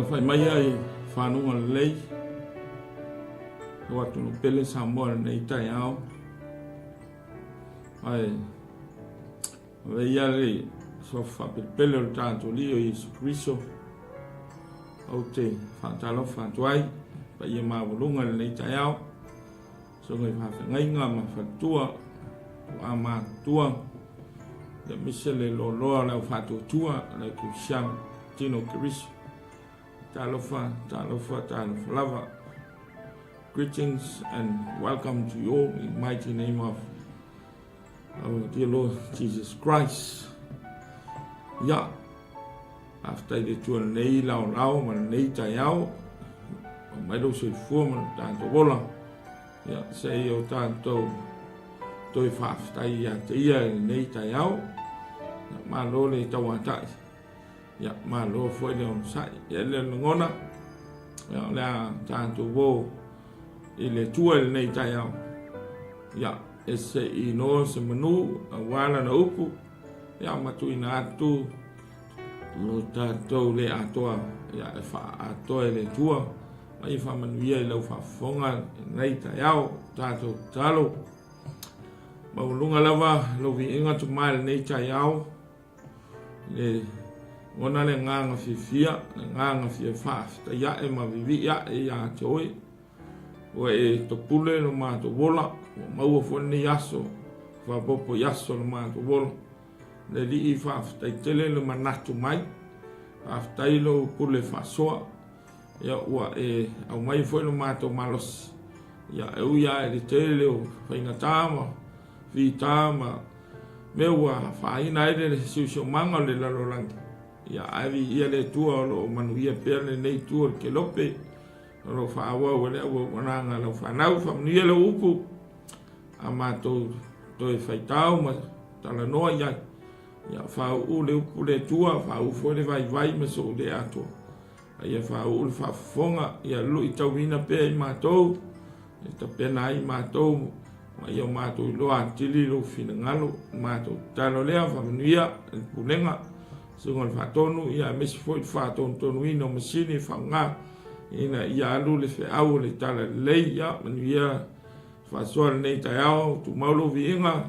Alafai mai ai fanuga lelei o atunuu pele Samoa lenei taeao. Ae avea ia le suafa faapelepele o le tatou Alii o Iesu Keriso ou te faatalofa atu ai paia maualuga i lenei taeao, susuga i faafeagaiga ma faletua, tuaa matutua, aemaise le loaloa o le au faatuatua o le Kerisiano, tino o Keriso. Talofa, talofa, talofa lava. Greetings and welcome to you all in the mighty name of our dear Lord Jesus Christ. Ia, faafetai i le Atua i lenei laolao ma lenei taeao, aumai lou soifua ma lo tatou ola. Ia, se i o tatou toe faafetai ia te ia i lenei taeao. Ia, malo le tauatai. Ia, malo foi le onosai. Ia, le lagona, ia, o le a tatou o i le Atua i lenei taeao. Ia, e se i noa se manu aua lana upu, ia, ma tuuina atu lo tatou le atoa, ia, e faaatoa e le Atua, ma ia faamanuia i lau faafofoga i lenei taeao, tatou tatalo. Maualuga lava lou viiga tama i lenei taeao, le lagona le agaga fiafia, le agaga fia faafetai ae ma vivii ae ia te oe. Ua e topule lo matou ola, ua maua foi lenei aso, faaopoopo i aso o lo matou ola. Le Alii faafetai tele le manatu mai, faafetai lou pule faasoa, ia ua e aumai foi lo matou malosi, ia e ui lava i le tele o faigata ma fita ma mea ua faaina ai le siosiomaga o le lalolagi, ia ae viia le Atua o lo o manuia pea lenei itu o le kelope, o lo o faaauau e le auauanaga a lau fanau. Faamanuia lau upu a matou toe faitau ma talanoa i ai. Ia faauu le upu le Atua, faauu foi le vaivai ma sou le atoa. A ia faauu le faafofoga, ia luitauina pea i matou, e tapena ai matou ma ia matou iloa atili lou finagalo. Matou tatalo lea, faamanuia le pulega, susuga i le Faatonu, ia aemaise foi le faatonutonuina o masini e faaaoga ina ia alu le feau o le Talalelei. Ia manuia faasoa lenei taeao, tumau lou viiga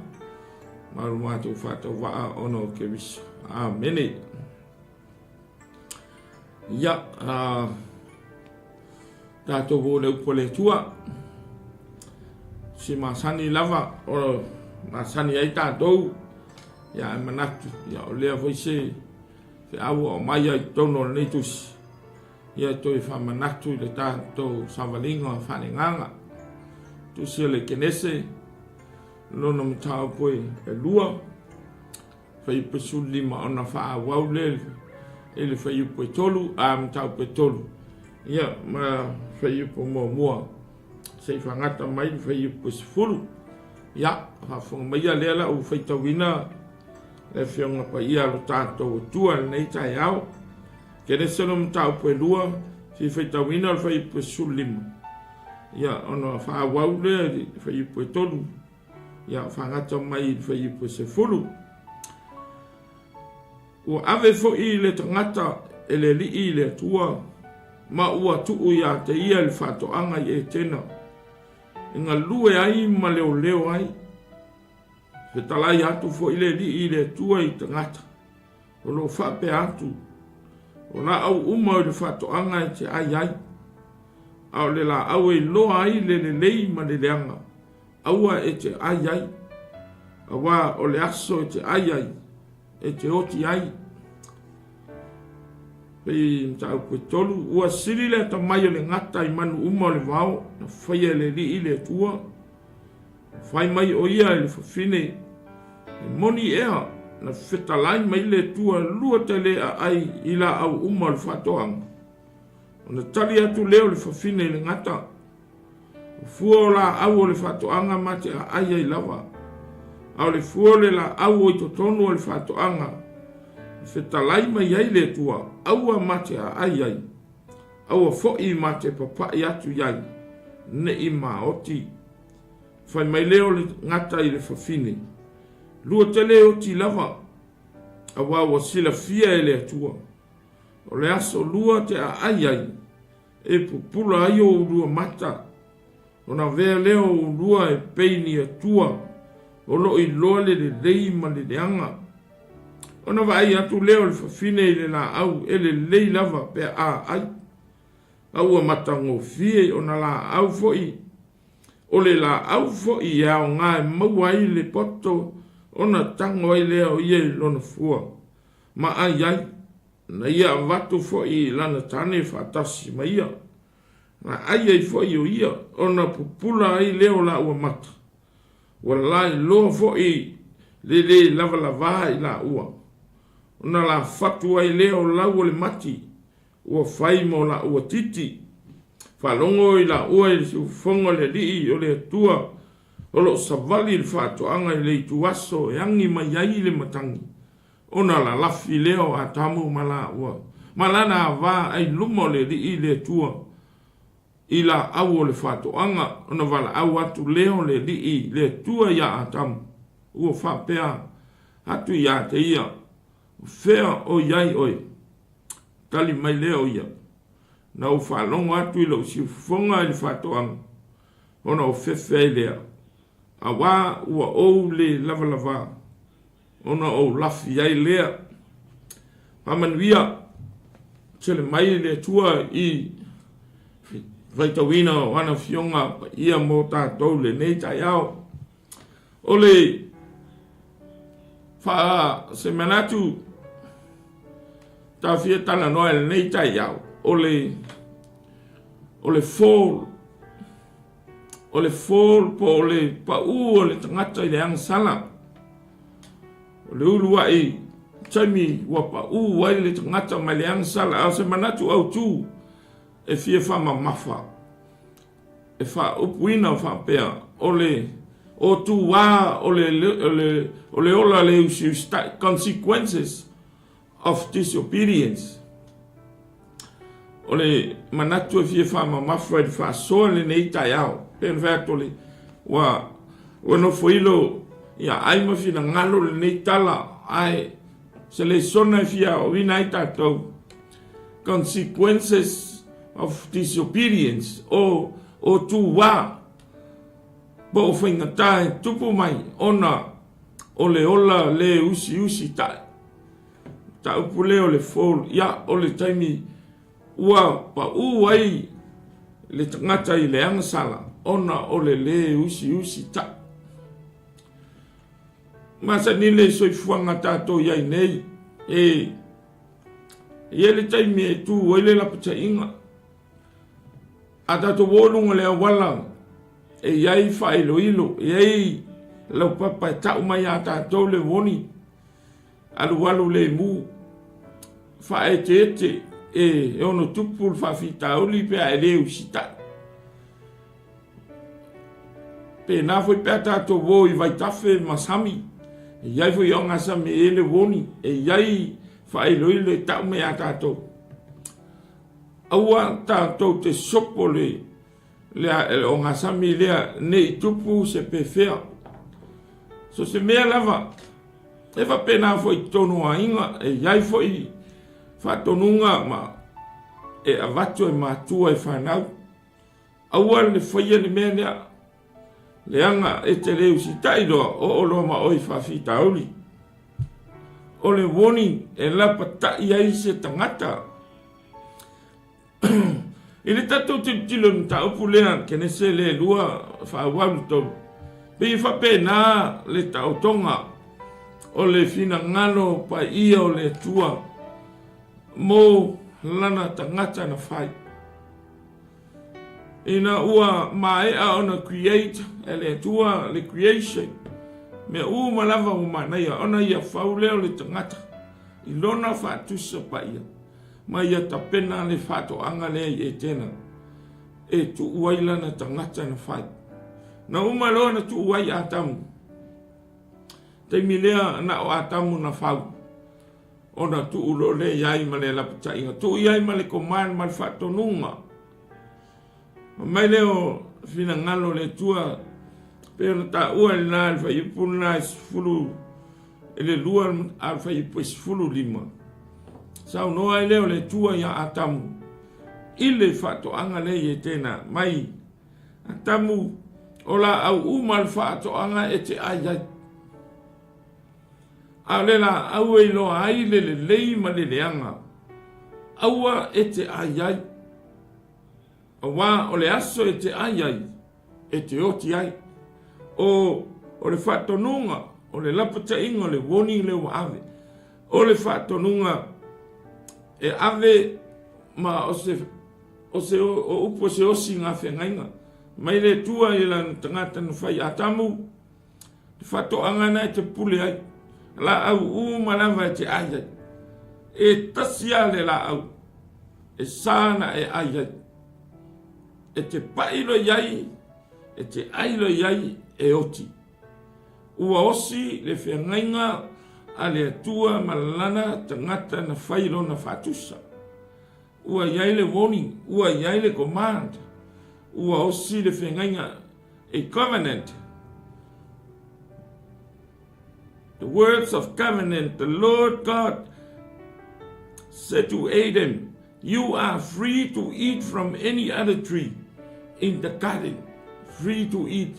ma lo matou faatauvaa ona o Keriso. Amene. Ia, tatou o le upu a le Atua. Se masani lava, o masani ai tatou, ia e manatu, ia o lea foi se feau ua aumai ai i totonu o lenei tusi, ia toe faamanatu i le tatou savaliga faaleagaga. Tusi a le Kenese, lona mataupu e lua, fuaiupu e 15 ona faaauau lea i le fuaiupu e 3, a mataupu e 3, ia ma fuaiupu muamua se i faagata mai le fuaiupu e 10. Ia, faafofoga maia lea la ua faitauina le Afioga Paia a lo tatou Atua i lenei taeao. Kenese lona mataupu e 2, se i faitauina le fuaiupu e 15, ia ona faaauau lea i le fuaiupu e 3, ia faagata mai i le fuaiupu e 10. Ua ave foi le tagata e le Alii i le Atua, ma ua tuu ia te ia le faatoaga i Etena, e galue ai ma leoleo ai. Fetalai atu foi le Alii i le Atua i tagata, o lo o faapea atu, O laau uma o le faatoaga e te ai ai, a o le laau e iloa ai le lelei ma le leaga, aua e te ai ai, auā o le aso e te ai ai, e te oti ai. Pei mataupu e 3, ua sili le atamai o le gata i manu uma o le vao na faia e le Alii le Atua, Fai mai ʻo ia i le fafine, E moni ea, na fetalai mai le Atua lua te le aai i laau uma o le faatoaga? Ona tali atu lea o le fafine i le gata, O fua o laau o le faatoaga ma te aai ai lava, a o le fua o le laau o i totonu o le faatoaga, na fetalai mai ai le Atua, aua ma te aai ai, aua foi ma te papai atu i ai, ne i maoti. Fai mai lea o le gata i le fafine, Lua te le oti lava, auā ua silafia e le Atua. O le aso lua te aai ai, e pupula ai o ulua mata, ona avea lea o ulua e pei ni Atua o lo o iloa le lelei ma le leaga. Ona vaai atu lea o le fafine i le laau e lelei lava pe a ai, a ua matagofie ona laau foi, o le laau foi e aoga e maua ai le poto ona tago ai lea o ia i lona fua ma ai ai, na ia avatu foi i lana tane faatasi ma ia, na ai ai foi o ia, ona pupula ai lea o laua mata, ua lailoa foi le lē lavalavā i laua, ona lafatu ai lea o lau o le mati ua fai mo laua titi. Faalogo i laua i le siufofoga o le Alii o le Atua o lo o savali i le faatoaga i le ituaso e agi mai ai le matagi, ona lalafi lea o Atamu ma laua ma lana ava ai luma o le Alii le Atua i laau o le faatoaga, ona valaau atu lea o le Alii le Atua iā Atamu, ua faapea atu iā te ia, O fea o i ai oe? Tali mai lea o ia, Na ou faalogo atu i lou siufofoga i le faatoaga, ona ou fefe ai lea, auā ua ou le lavalavā, ona ou lafi ai lea. Faamanuia tele mai le Atua i faitauina o ana Afioga Paia mo tatou lenei taeao. O le faa se manatu ta fia talanoa i lenei taeao, o le o le fall o le fall po o le pau o le tagata i le agasala. O le uluai taimi ua pau ai le tagata mai le agasala, a o se manatu autu e fia faamamafa e faaupuina faapea, o le otuā o le, o le, o le ola le usiusitai, consequences of disobedience. O le manatu e fia faamamafa i le faasoa lenei taeao, pei ona fai atu o le, ua, ua nofoilo ia ai ma finagalo lenei tala, ae se lesona e fia aoaoina ai tatou, consequences of disobedience, o o tūā po o faigata e tupu mai ona o le ola le usiusi taʻi. Mataupu lea o le fall, ia o le taimi ua paʻu ai le tagata i le agasala ona o le le usiusi taʻi. Masani le soifuaga tatou i ai nei, e i ai le taimi e tu ai le lapataiga. A tatou o i luga o le auala, e i ai faailoilo, e i ai laupapa e tau mai ia tatou le warning, alualu lemu, faaeteete e ono tupu le faafitauli pe a e le usitai. Pēnā foi pe a tatou o i vaitafe ma sami, e i ai foi ogasami e i ai le warning, e i ai faailoilo e tau mai ia tatou. Aua tatou te sopo le le ogasami lea ne i tupu se pefea. So se mea lava, e faapena foi i totonu o aiga, e i ai foi faatonuga ma e avatu e matua e fanau. Aua le faia le mea lea, leaga e te le usitai loa, oo loa ma oe i faafitauli. O le warning e lapatai ai se tagata. I le tatou tilotilo i le mataupu lea, Kenese le 2 faaauau le 3, pei e faapena le taotoga o le finagalo paia o le Atua mo lana tagata na fai. Ina ua maea ona create e le Atua le creation, mea uma lava ua manaia ona ia fau lea o le tagata i lona faatusa paia ma ia tapena le faatoaga lea i Etena e tuu ai lana tagata na fai. Na uma loa na tuu ai Atamu, taimi lea na o Atamu na fau. Ona tuu loa lea i ai ma le lapataiga, tuu i ai ma le command ma le faatonuga. Fai mai lea o finagalo o le Atua, pei ona taua i lena i le fuaiupu lena e 12 a le fuaiupu e 15. Saunoa ai lea o le Atua iā Atamu i le faatoaga lea i Etena, mai, Atamu, o laau uma le faatoaga e te ai ai. A o le laau e iloa ai le lelei ma le leaga, aua e te ai ai, aua o le aso e te ai ai, e te oti ai. O, o le faatonuga, o le lapataiga, o le warning lea ua ave. O le faatonuga e ave ma o se, o se o upu o se osi gafeagaiga mai le Atua i lana tagata na fai Atamu, le faatoaga na e te pule ai, laau uma lava e te ai ai. E tasi lava le laau e sa na e ai ai. E te pai loa i ai, e te ai loa i ai, e oti. Ua osi le feagaiga a le Atua ma lana tagata na fai lona faatusa. Ua i ai le warning, ua i ai le command, ua osi le feagaiga, a covenant. The words of covenant, the Lord God said to Adam, You are free to eat from any other tree in the garden, free to eat.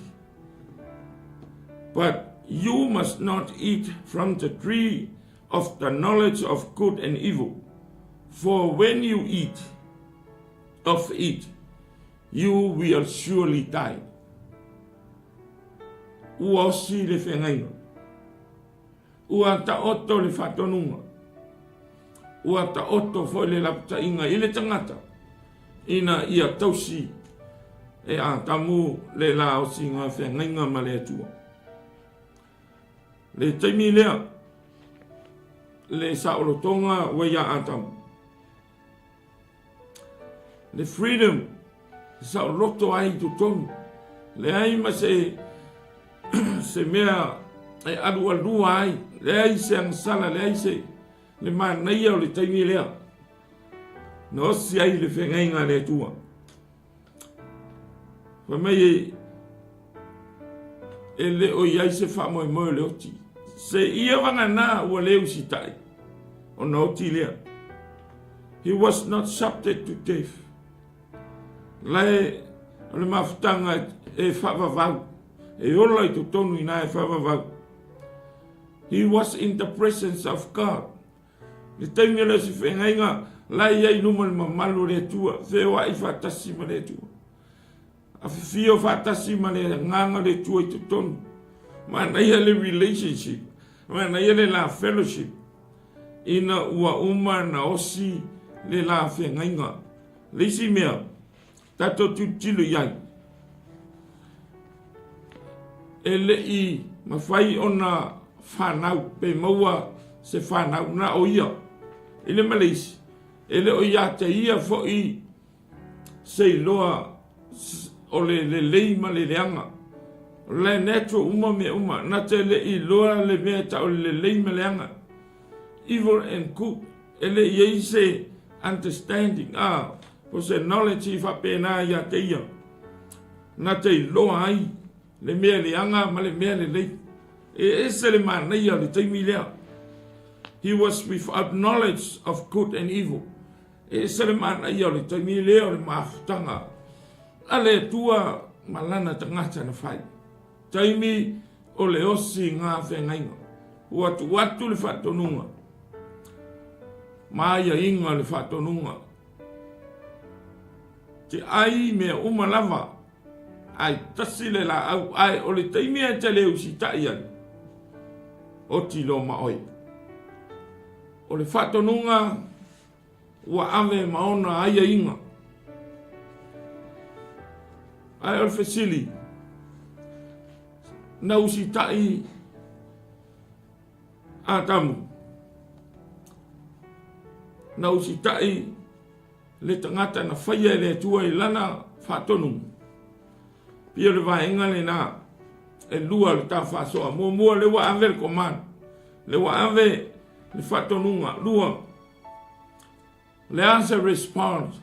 But you must not eat from the tree of the knowledge of good and evil. For when you eat of it, you will surely die. Ua osi le feagaiga. Ua taoto le faatonuga. Ua taoto foi le lapataiga i le tagata ina ia tausi e Atamu le la osiga feagaiga ma le Atua. Le taimi lea, le saolotoga ua ia Atamu. Le freedom, e saoloto ai i totonu. Leai ma se, se mea e alualua ai, leai se agasala, leai se le manaia o le taimi lea. Na osi ai le feagaiga a le Atua. Fai mai e, e le o i ai se faamoemoe o le oti. Se ia vagana ua le usitai, ona oti lea. He was not subject to death. Lae o le mafutaga e faavavau, e ola i totonu inā e faavavau. He was in the presence of God. Le taimi o le osi feagaiga, lae i ai luma le mamalu o le Atua, feoai faatasi ma le Atua. Afifio faatasi ma le agaga o le Atua i totonu. Manaia le relationship, manaia le la fellowship. Ina ua uma na osi le la feagaiga. Le isi mea, tatou tilotilo i ai. E le i mafai ona fanau pe maua se fanau na o ia. I le ma le isi, e le o ia te ia foi se iloa o le lelei ma le leaga. O le natural uma mea uma, na te le i iloa le mea e tau o le lelei ma leaga. Evil and good, e le i ai se understanding, a, po se knowledge i faapena ia te ia. Na te iloa ai le mea leaga ma le mea lelei. E ese le manaia o le taimi lea. He was without knowledge of good and evil. E ese le manaia o le taimi lea o le mafutaga a le Atua ma lana tagata na fai. Taimi o le osi ngā whengaiga. Ua tuu atu le faatonuga ma aiaiga o le faatonuga. Te ai mea uma lava, ai tasi le laau, ae o le taimi e te le usitai ai, oti loa ma oe. O le faatonuga ua ave ma ona aiaiga. Ae o le fesili, na usitai Atamu, na usitai le tagata na faia e le Atua i lana faatonuga. Pei o le vaega lena e lua o le ta faasoa. Muamua, lea ua ave le command, lea ua ave le faatonuga. Lua, le a se response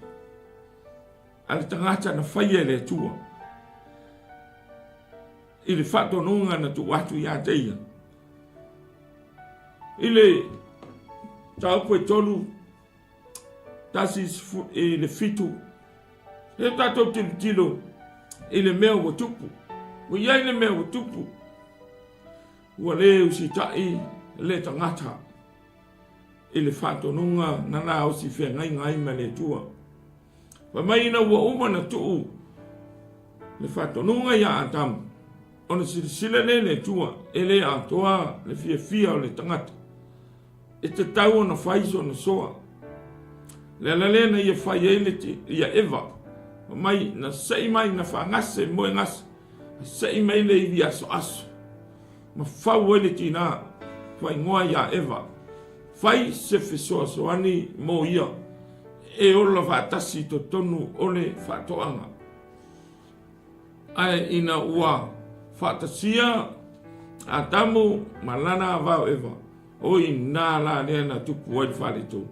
a le tagata na faia e le Atua i le faatonuga na tuu atu ia te ia. I le mataupu e tolu. 1 i le 7. E tatou tilotilo i le mea ua tupu. Ua i ai le mea ua tupu. Ua le usitai le tagata i le faatonuga na la osi feagaiga ai ma le Atua. Fai mai ina ua uma na tuu le faatonuga ia Atamu, ona silasila lea le Atua e le atoa le fiafia o le tagata. E tatau ona fai sona soa. Le ala lea na ia fai ai le ia Eva, fai mai na sei mai na faagase moegase, na sei mai le ivi asoaso, ma fau ai le tinā faaigoa iā Eva. Fai se fesoasoani mo ia e ola faatasi i totonu o le faatoaga. Ae ina ua faatasia Atamu ma lana avao Eva, o i nā la lea na tupu ai le faletonu.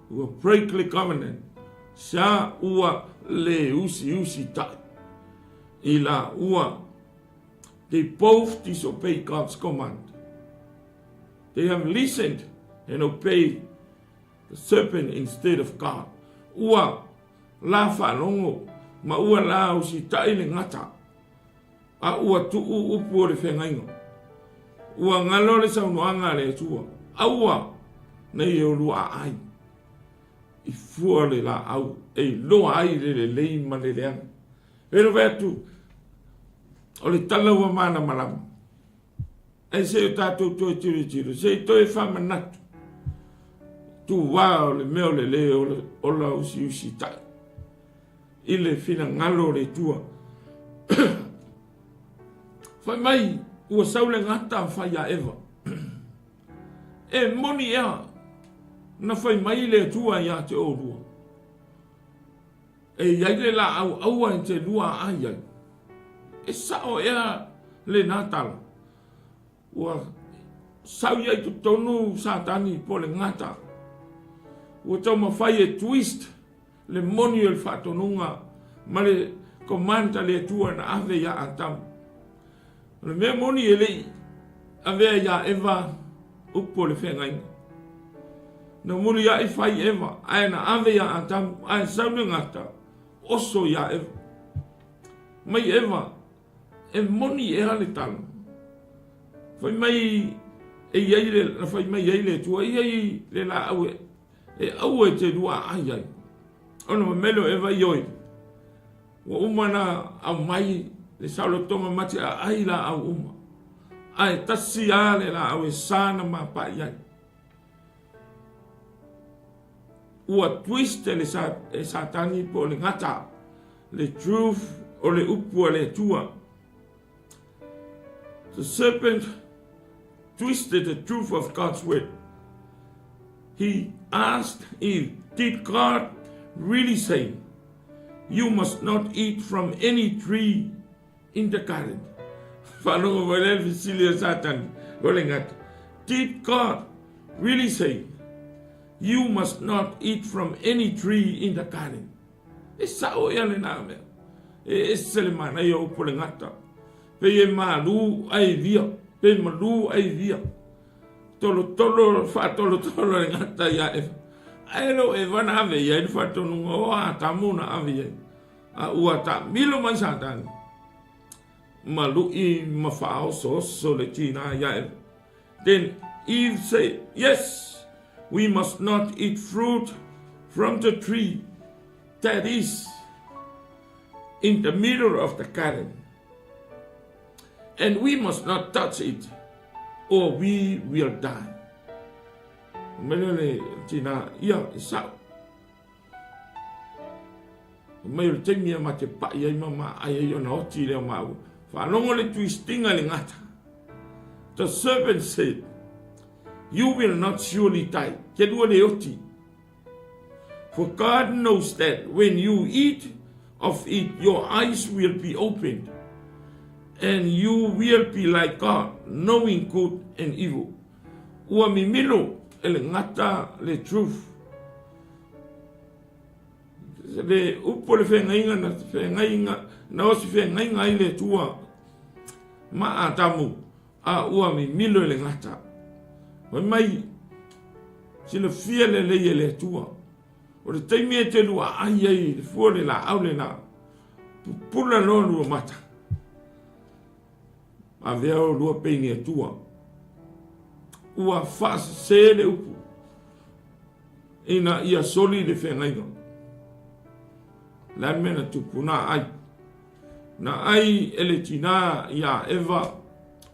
Ua break le covenant, sa ua le usiusi taʻi i la ua. They both disobey God's command. They have listened and obeyed the serpent instead of God. Ua la faalogo ma ua la usitai le gata, a ua tuu upu o le feagaiga. Ua galo le saunoaga a le Atua, aua nei e olua aai i fua le laau e iloa ai le lelei ma le leaga. Velo fai atu, o le tala ua malamalama. Ae se i o tatou toe tilotilo, se i toe faamanatu. Tuā o le mea o le lē ola usiusi taʻi i le finagalo o le Atua. Fai mai ua sau le gata fai ia Eva. E moni ea na fai mai le Atua ia te oulua. E i ai le laau aua e te lua aai ai. E sao ea lena tala? Ua sau i ai totonu Satani po o le gata. Ua taumafai e twist le moni o le faatonuga ma le command a le Atua na ave ia Atamu. O le mea moni e le i avea ia Eva upu o le feagaiga. Na muliai fai Eva, ae na ave ia Atamu, ae sau le gata, oso ia Eva. Mai Eva, e moni ea le tala. Fai mai e i ai le, na fai mai ai le Atua, e i ai le laau e, e aua e te lua aai ai. Ona fai mai lea o Eva, ioe. Ua uma na aumai le saolotoga ma te aai laau uma, ae tasi lava le laau e sa na mapaʻi ai. Ua twist e le e Satani po o le gata le truth o le upu a le Atua. The serpent twisted the truth of God's word. He asked Eve, Did God really say, You must not eat from any tree in the garden? Faalogo mai lea le fesili a Satani, o le gata. Did God really say, You must not eat from any tree in the garden? E sao ea lena mea. E ese le manaia o upu o le gata. Pei e malū ai via, pe malū ai via. Tolotolo, faatolotolo le gata ia Eva. Ae le o Eva na ave i ai le faatonuga o Atamu na ave i ai. A ua taamilo mai Satani, ma luʻi ma faaosooso le tinā ia Eva. Then Eve said, Yes, we must not eat fruit from the tree that is in the middle of the garden. And we must not touch it, or we will die. Mai lea le tina, ia, e sao. Mai o le taimi a ma te paʻi ai ma maʻai ai ona oti lea o maua. Faalogo le twistinga i le gata. The serpent said, You will not surely die. Ke lua le oti. For God knows that when you eat of it, your eyes will be opened, and you will be like God, knowing good and evil. Ua mimilo e le gata le truth. Le upu o le feagaiga na feagaiga na osi feagaiga ai le Atua ma Atamu a ua mimilo e le gata. Fai mai, silafia lelei e le Atua. O le taimi e te luaai ai i le fua o le laau lena, pupula loa lua mata. Avea olua pei ni Atua. Ua faasese le upu ina ia soli le feagaiga. Le a le mea na tupu? Na ai. Na ai e le tinā iā Eva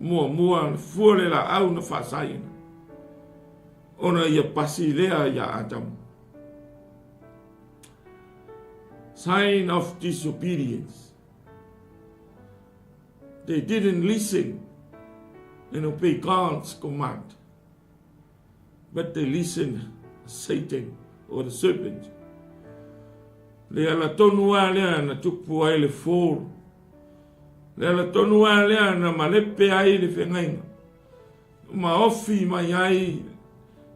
muamua le fua o le laau na faasaina, ona ia pasi lea iā Atamu. Sign of disobedience. They didn't listen and obey God's command, but they listened Satan or the serpent. Le ala tonu a lea na tupu ai le fall. Le ala tonu a lea na malepe ai le whengaiga. Ma ofi mai ai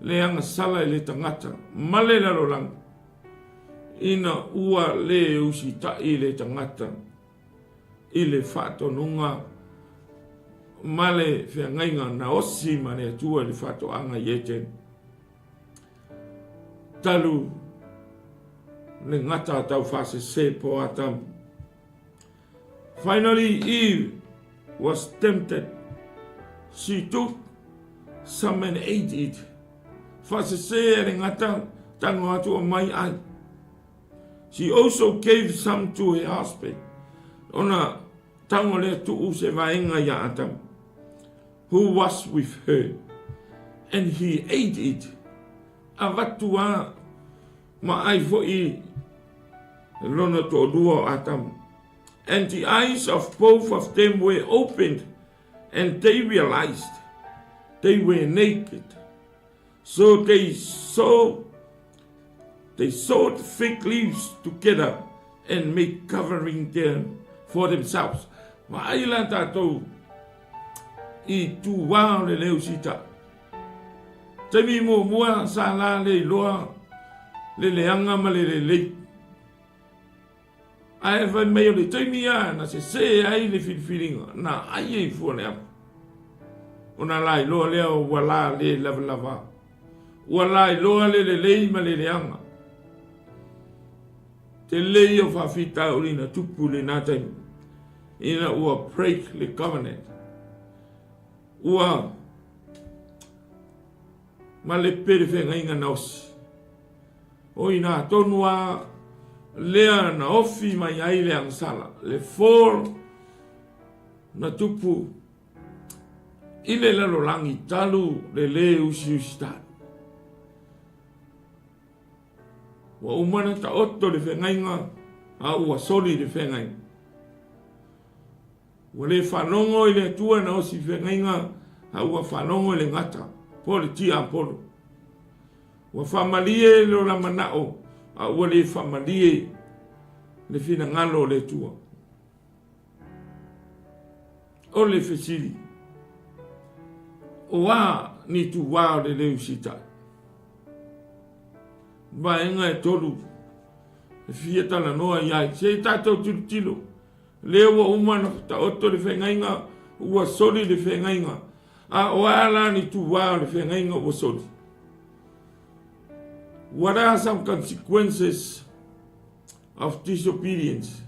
le agasala i le tagata ma le lalolagi, ina ua le usitai le tagata i le faatonuga ma le feagaiga na osi ma le Atua i le faatoaga i Eteni. Talu le gata taufaasese po Atamu. Finally, Eve was tempted. She took some and ate it. Faasese e le gata tago atu o mai ai. She also gave some to her husband. Ona tago lea tuu se vaega ia Atamu, who was with her, and he ate it. Avatu a ma ai foi lona toalua o Atamu. And the eyes of both of them were opened, and they realized they were naked. So they saw they sewed fig leaves together and made covering them for themselves. Vaai la tātou i tūwā o le leo sita. Taimi muamua sa la le iloa le leaga ma le lelei. Ae fai mai o le taimi a na sesē ai le filifiliga, na ai ai fua le apu. Ona lailoa lea ua la le lavalava. Ua lailoa le lelei ma le leaga. Tele ia o faafitauli na tupu i lena taimi, ina ua break le covenant. Ua malepe le feagaiga na osi. O inā tonu a lea na ofi mai ai le agasala, le fall na tupu i le lalolagi talu le lē usiusitali. Ua uma na taoto le feagaiga a ua soli le feagaiga. Ua le faalogo i le Atua na osi feagaiga a ua faalogo i le gata, po o le tiapolo. Ua faamalie lo la manao a ua le faamalie le finagalo o le Atua. O le fesili, o a ni tuā o le leu sitai? Vaega e tolu e fia talanoa i ai. Se i tatou tilotilo Lea ua uma ona taoto le feagaiga, ua soli le feagaiga. A o a la ni tūā o le feagaiga ua soli? What are some consequences of disobedience?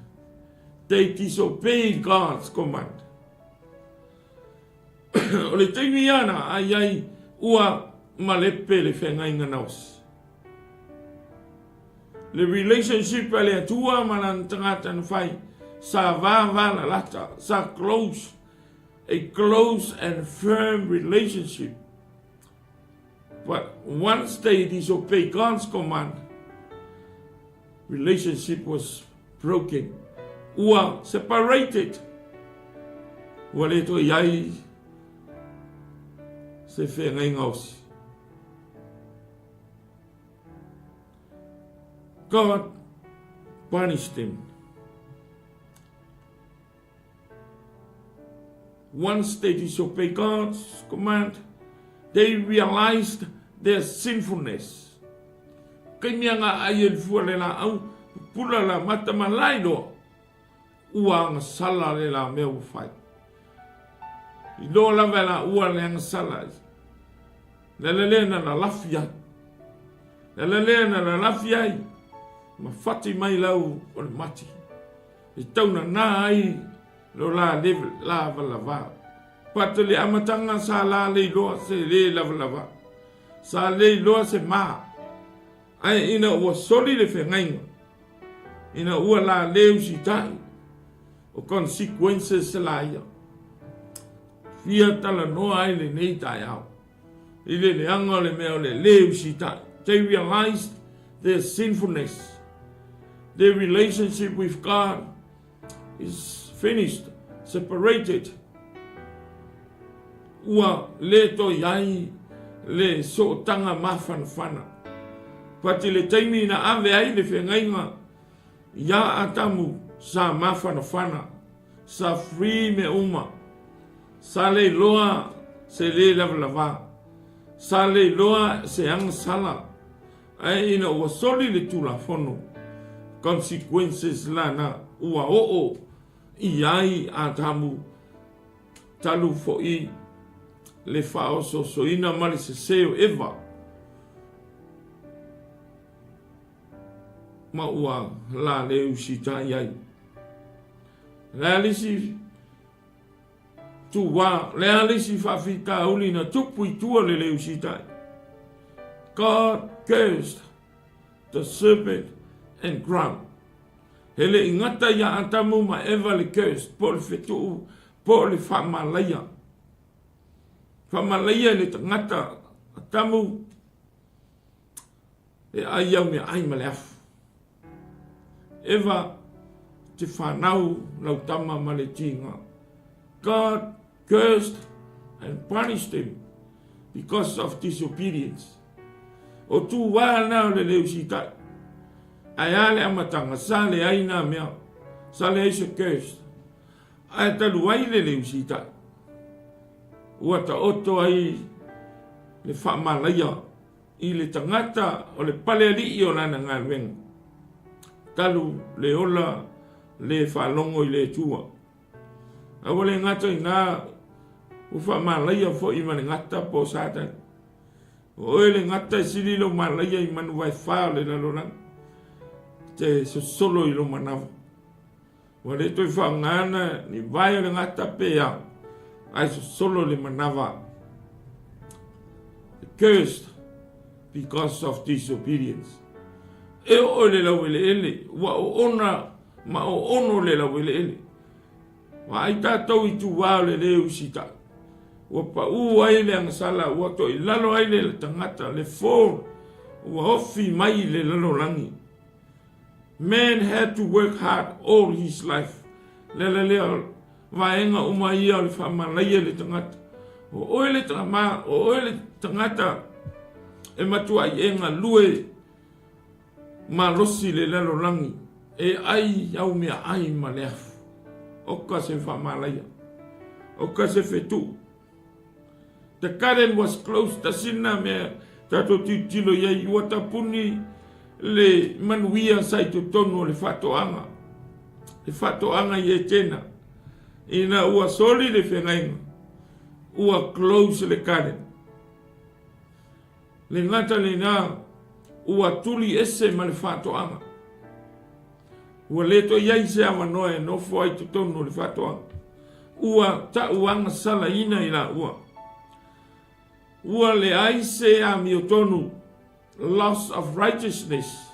They disobeyed God's command. O le taimi ana ai ai ua malepe le feagaiga na osi. Le relationship a le Atua ma lana tagata na fai, sa va va lalata, sa close, a close and firm relationship. But once they disobey God's command, relationship was broken. Ua separated. Ua le toe i ai se feagaiga osi. God punished them. Once they disobeyed God's command, they realized their sinfulness. Kai mea ngā ai e fua le la au, pula la mata ma lai loa. Ua agasala le la mea ua fai. I loa lava e la ua le agasala ai. Le ala lea na lalafi ai. Le ala lea na lalafi ai. Ma fati mai lau o le mati. E taunana ai lo la lavalava. But le amataga sa la le iloa se le lavalava. Sa le iloa se ma. Ae ina ua soli le feagaiga, ina ua la le usitai, o consequences la ia. Fia talanoa ai lenei taeao i le leaga o le mea o le le usitai. They realized their sinfulness. Their relationship with God is finished, separated. Ua le toe ai le sootaga mafanafana. Pati le taimi na ave ai le feagaiga iā Atamu sa mafanafana, sa free mea uma, sa le iloa se le lavalava, sa le iloa se agasala, ae ina ua soli le Tulafono, consequences lana ua oo i ai Atamu talu foʻi le faaosoosoina ma le sese o Eva, ma ua la le usitai ai. Le a le isi tuā, le a le isi faafitauli na tupu i tua le le usitai. God cursed the serpent and ground. He le i gata iā Atamu ma Eva le curse, po o le fetuu, po o le faamalaia. Faamalaia i le tagata Atamu e ai au meaai ma le afu. Eva, te whanau lau tama ma le tiga. God cursed and punished him because of disobedience. O tū wā nā o le leu sitai. Ae a le amataga, sa leai nā mea, sa leai se curse. Ae talu ai le leu sitai. Ua taoto ai le faamalaia i le tagata o le palealii o lana galuega, talu le ola le faalogo i le Atua. A ua le gata i na, ua faamalaia foi ma le gata po o Satani. O oe le gata e sili lou malaia i manu vaefa o le lalolagi, te sosolo i lou manawa. Ua le toe faaaogaina ni vae o le gata pe a, ae sosolo le manava. Cursed because of disobedience. E oo i le laueleele, ua oona ma oono le laueleele. Vaai tatou i tuā o le le usitai. Ua paū ai le agasala, ua toilalo ai le tagata, le fall, ua ofi mai i le lalolagi. Man had to work hard all his life. Le ala lea vaega uma ia o le faamalaia i le tagata. O oe le tama, o oe le tagata e matuai e galue malosi le lalolagi e ai au meaai ma le afu. Oka se faamalaia. Oka se fetuu. The garden was closed, tasina mea tatou tilotilo i ai, ua tapuni le manuia sa i totonu o le faatoaga, le faatoaga i Etena. Ina ua soli le feagaiga, ua close le garden. Le gata lena, ua tuli ese ma le faatoaga. Ua le toe i ai se avanoa e nofo ai totonu o le faatoaga. Ua tauagasalaina i laua. Ua leai se amiotonu, loss of righteousness.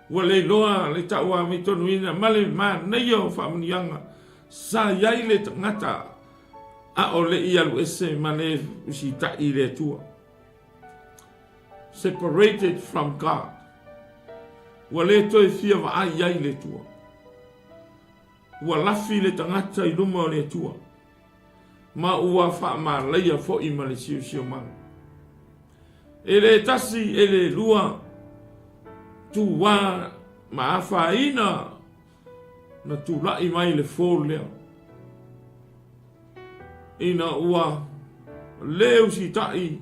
Ua le iloa le tauamitonuina ma le manaia o faamanuiaga sa i ai le tagata a o le i alu ese ma le usitai i le Atua. Separated from God. Ua le toe fia vaai i ai le Atua. Ua lafi le tagata i luma o le Atua, ma ua faamalaia foi ma le siosiomaga. E le tasi, e le lua, tuā ma afaina na tulai mai le fall lea. Ina ua le usitai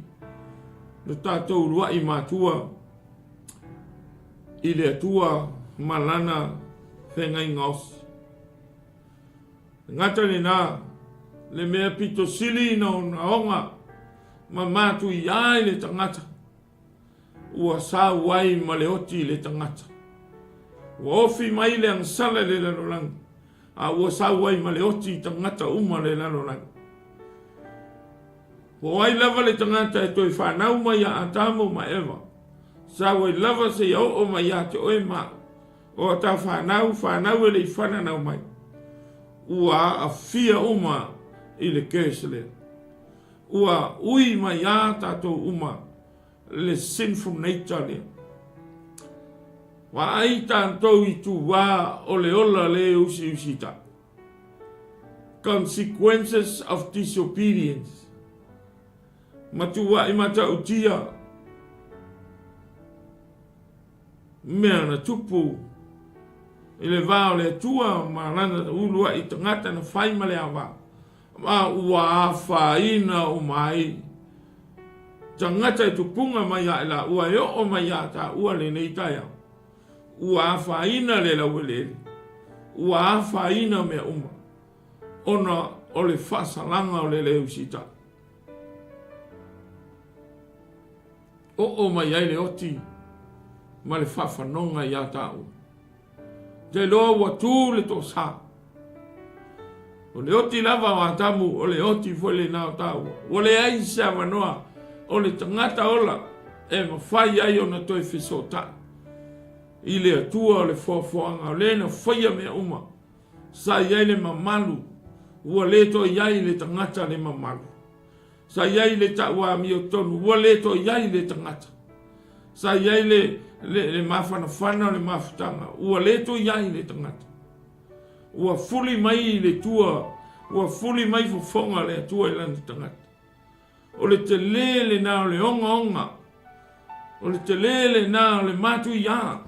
lo tatou uluai matua i le Atua ma lana feagaiga osi. E gata lena, le mea pito sili ina ogaoga ma matuia ai le tagata, ua sau ai ma le oti le tagata. Ua ofi mai le agasala i le lalolagi, a ua sau ai ma le oti i tagata uma o le lalolagi. Po o ai lava le tagata e toe fanau mai ia Atamu ma Eva, sau ai lava seia oo mai ia te oe ma au, o a ta fanau, fanau e le i fananau mai, ua aafia uma i le curse lea. Ua ui mai a tatou uma le sinful nature lea. Vaai tatou i tuā o le ola le usiusita. Consequences of disobedience. Matuaʻi matautia mea na tupu i le va o le Atua ma lana uluaʻi tagata na fai ma le ava, ma ua afaina uma ai tagata e tupuga mai ia i laua e oo mai iā tāua lenei taeao. Ua afaina le laueleele, ua afaina mea uma, ona o le faasalaga o le le usitai. Oo mai ai le oti ma le faafanoga iā tāua. Te iloa ua tū le toasā. O le oti lava o Atamu, o le oti foi lena o tāua. Ua leai se avanoa o le tagata ola e mafai ai ona toe fesootai i le Atua o le foafoaga, o le na faia mea uma. Sa i ai le mamalu, ua le toe i ai le tagata le mamalu. Sa i ai le tau amiotonu, ua le toe i ai le tagata. Sa i ai le, le, le mafanafana o le mafutaga, ua le toe i ai le tagata. Ua fuli mai le tua, ua fuli mai fofoga le Atua i lana tagata. O le telē lena o le ogaoga, o le telē lena o le matuiā.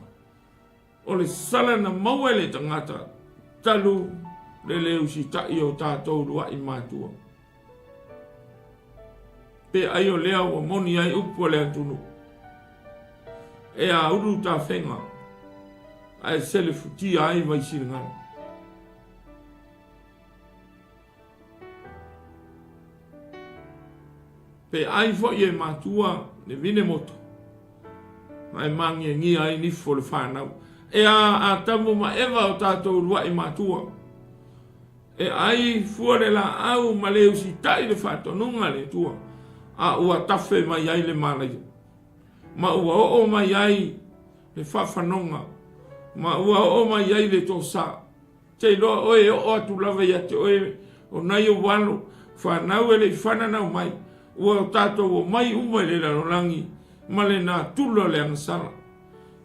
O le sala na maua e le tagata talu le le usitai o tatou luaʻi matua. Pe ai o lea ua moni ai upu a le atunuu, E aulu tafega ae selefutia ai Vaisilagana. Pe ai foi e matua le vine moto, ma e māgiagia ai nifo o le whanau. E a Atamu ma Eva o tātou uluaʻi matua. E ai fua le laau ma le usitai le faatonuga a le Atua, a ua tafe mai ai le mālaia. Ma ua oo mai ai le faafanoga, ma ua oo mai ai le tosa. Te iloa oe e oo atu lava ia te oe o nai ou alo, whanau e le i whananau mai, ua o tatou omai uma i le lalolagi ma le natura o le agasala.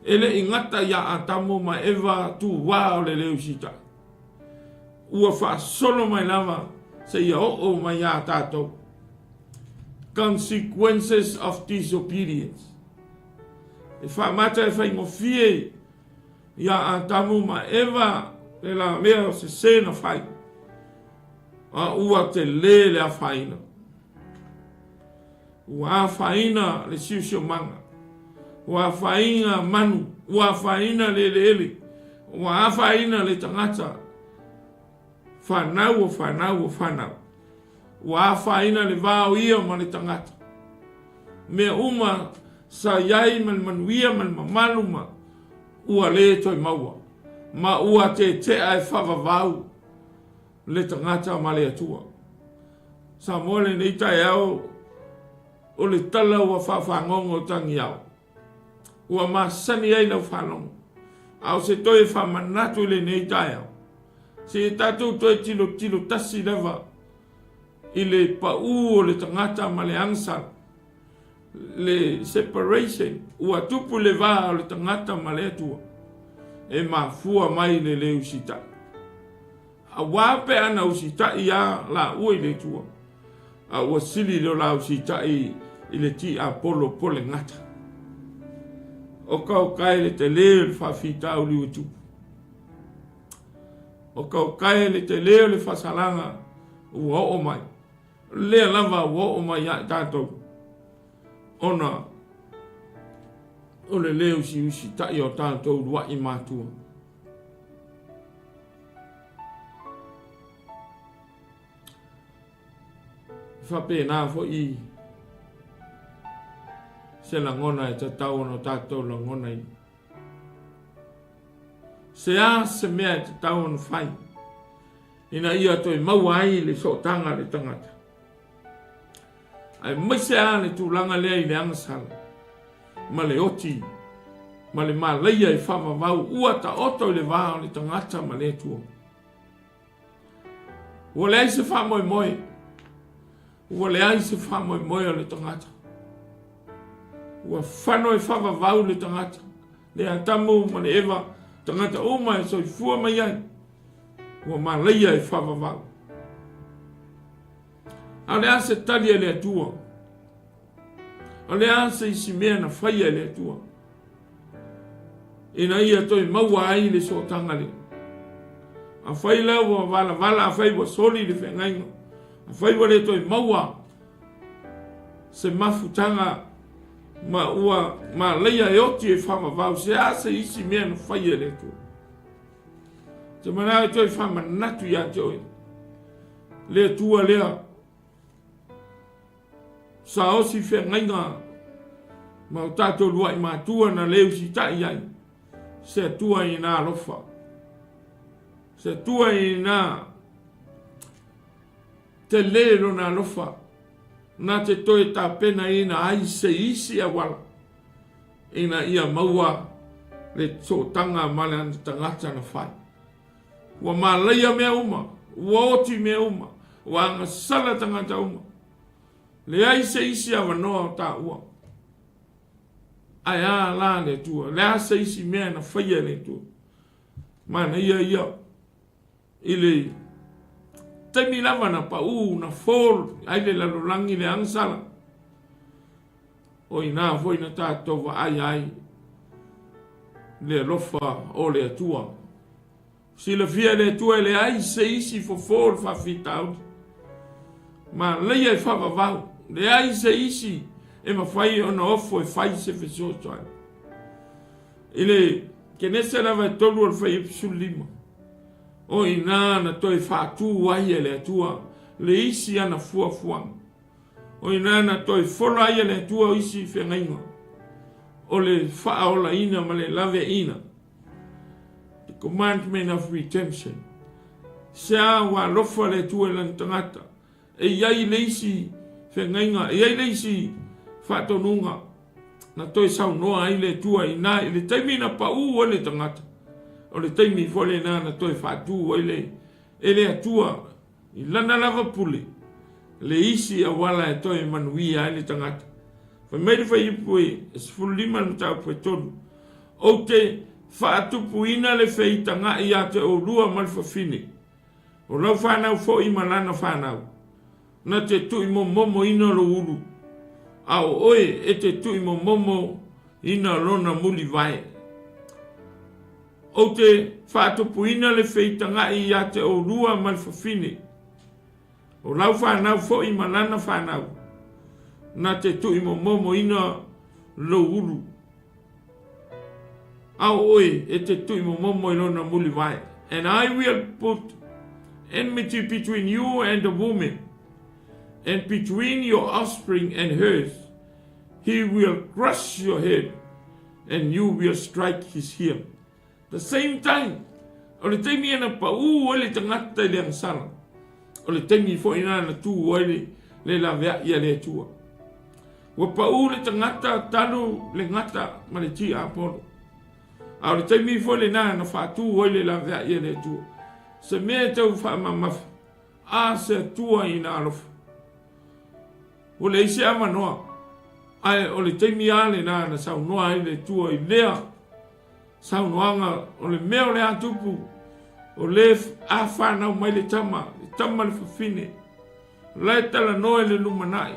E le i gata iā Atamu ma Eva tūwā o le le usitai. Ua faasolo mai lava seia oo mai iā tatou. Consequences of disobedience. E faamata e faigofie Iā Atamu ma Eva le la mea o sesē na fai, a ua telē le afaina. Ua afaina le siosiomaga, ua afaina manu, ua afaina le eleele, ua afaina le tagata, fanau o fanau o fanau. Ua afaina le va o ia ma le tagata. Mea uma sa i ai ma le manuia ma le mamalu ma ua le toe maua, ma ua tetea e faavavau le tagata ma le Atua. Samoa lenei taeao o le tala ua faafagogo tagiao, ua masani ai lau faalogo, a o se toe faamanatu i lenei taeao, se i tatou toe tilotilo tasi lava i le paū o le tagata ma le agasala, le separation ua tupu i le va o le tagata ma le Atua, e mafua mai le le usitai. Auā pe ana usitai a laua i le Atua, a ua sili le la usitai i le tiapolo po le gata. O ka okae le telē o le faafitauli ua tupu. O ka okae le telē o le faasalaga ua oo mai. Lea lava ua oo mai ia i tatou, ona o le lē usiusitaʻi o tatou luaʻi matua. E faapena foi se lagona e tatau ona tatou lagonaina. Se a se mea e tatau ona fai ina ia toe maua ai le sootaga a le tagata? Aemaise lava le tulaga lea i le agasala ma le oti ma le malaia e faavavau ua taoto i le va o le tagata ma le Atua. Ua leai se faamoemoe. Ua leai se faamoemoe o le tagata. Ua fano e faavavau le tagata, le Atamu ma le Eva, tagata uma e soifua mai ai. Ua malaia e faavavau. A o le a se tali a le Atua? O le a se isi mea na faia e le Atua? Ina ia toe maua ai le sootaga lea. Afai la ua valavala, afai ua soli le feagaiga, afai ua le toe maua se mafutaga ma ua malaia e oti e faavavau, se a se isi mea na faia e le Atua? Te manao e toe faamanatu ia te oe le Atua lea saosi feagaiga ma o tatou luaʻi matua na le usitai ai, se Atua ina alofa, se Atua ina tele lona alofa, na te toe tapenaina ai se isi auala ina ia maua le sootaga ma le tagata na fai. Ua malaia mea uma, ua oti mea uma, ua agasala tagata uma. Leai se isi avanoa o taua. Ae a la le Atua? Le a se isi mea na faia e le Atua? Manaia ia i le taimi lava na pau, na fall ai le lalolagi le agasala. O ina foi na tatou vaai ai le alofa o le Atua. Silafia e le Atua e leai se isi fofo o le faafitauli. Malaia e faavavau, leai se isi e mafai ona ofo e fai se fesoasoani. I le Kenese lava e 3 o le fuaiupu 15, o ina na toe faatu ai e le Atua le isi ana fuafuaga. O ina na toe fola ai e le Atua o isi feagaiga o le faaolaina ma le laveaiina, the commandment of redemption. Se a ua alofa le Atua i lana tagata, e i ai le isi feagaiga, e i ai le isi faatonuga na toe saunoa ai le Atua ina i le taimi na paū ai le tagata, o le taimi foi lena na toe faatu ai le e le Atua I lana lava pule, le isi auala e toe manuia ai le tagata. Fai mai le fuaiupu e 15 le mataupu e 3, Ou te faatupuina le feitagaʻi ia te oulua ma le fafine, o lau fanau foi ma lana fanau, na te tuimomomoina lou ulu, a o oe e te tuimomomoina lona mulivae. Ou te faatupuina le feitagaʻi ia te oulua ma le fafine, o lau fanau foi ma lana fanau, na te tuimomomoina lou ulu. A o oe e te tuimomomo i lona mulivae. And I will put enmity between you and the woman, and between your offspring and hers. He will crush your head, and you will strike his heel. The same time, o le taimi e na paū ai le tagata i le agasala, o le taimi foi na na tū ai le, le laveai a le Atua. Ua paū le tagata talu le gata ma le tiapolo. A o le taimi foi lena na faatū ai le laveai a le Atua. Se mea e tau faamamafa, a se Atua ina alofa. Ua leai se avanoa, ae o le taimi lava lena na saunoa ai le Atua i lea saunoaga, o le mea o le a tupu, o le a fanau mai le tama, le tama le fafine, o la e talanoa i le lumanai.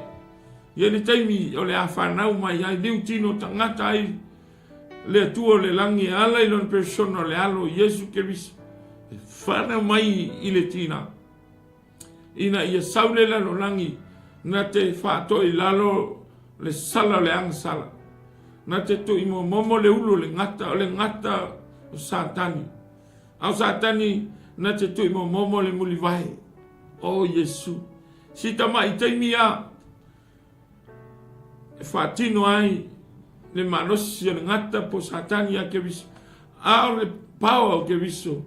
I le taimi o le a fanau mai ai, liu tino tagata ai le Atua o le lagi e ala i lona persona o le Alo, Iesu Keriso, e fanau mai i le tina. Ina ia sau le lalolagi, na te faatoʻi lalo le sala o le agasala. Na te tuʻimomomo le ulu o le gata, o le gata o Satani. A o Satani na te tuʻimomomo le mulivae. O Iesu, si tamaʻi taimi a e faatino ai le malosi o le gata po o Satani ia Keriso. A o le Power o Keriso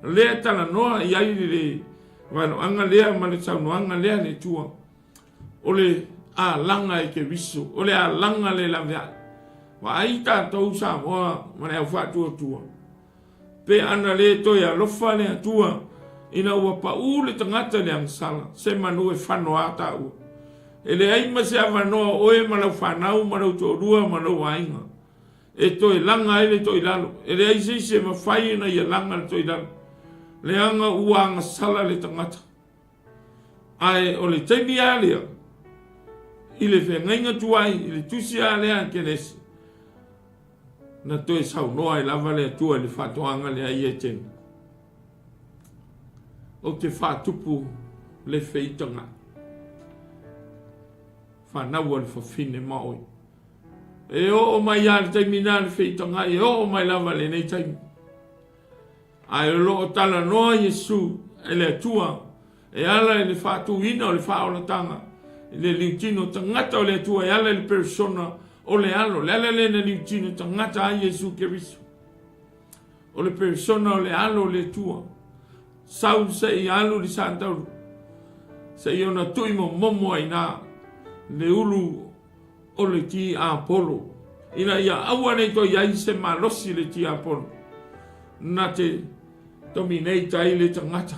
lea e talanoa i ai le valoaga lea ma le saunoaga lea a le Atua. O le alaga e Keriso, o le alaga le laveai. Vaai tatou Samoa ma le au faatuatua. Pe ana le toe alofa le Atua ina ua pau le tagata i le agasala, se manu e fano a taua. E leai ma se avanoa o oe ma lau fanau ma lou toalua ma lou aiga e toe laga ai le toilalo. E leai se isi e mafai ona ia laga le toilalo, leaga ua agasala le tagata. Ae o le taimi lava lea, i le feagaiga tuai, i le tusi lava lea a Kenesi, na toe saunoa ai lava le Atua i le faatoaga lea i Eteni. Ou te faatupu le feitaga. Fanau a le fafine ma oe. E oo mai lava le taimi na le feitaga, e oo mai lava lenei taimi. Ae o lo o talanoa Iesu e le Atua e ala i le faatuina o le faaolataga i le liutino tagata o le Atua e ala i le persona o le Alo. Le ala lea na liutino tagata ai Iesu Keriso. O le persona o le Alo o le Atua. Sau se i alu le santaulu, se i ona tui momomo ai na le ulu o le tiapolo, ina ia aua ne i toe i ai se malosi i le tiapolo na te dominate ai le tagata,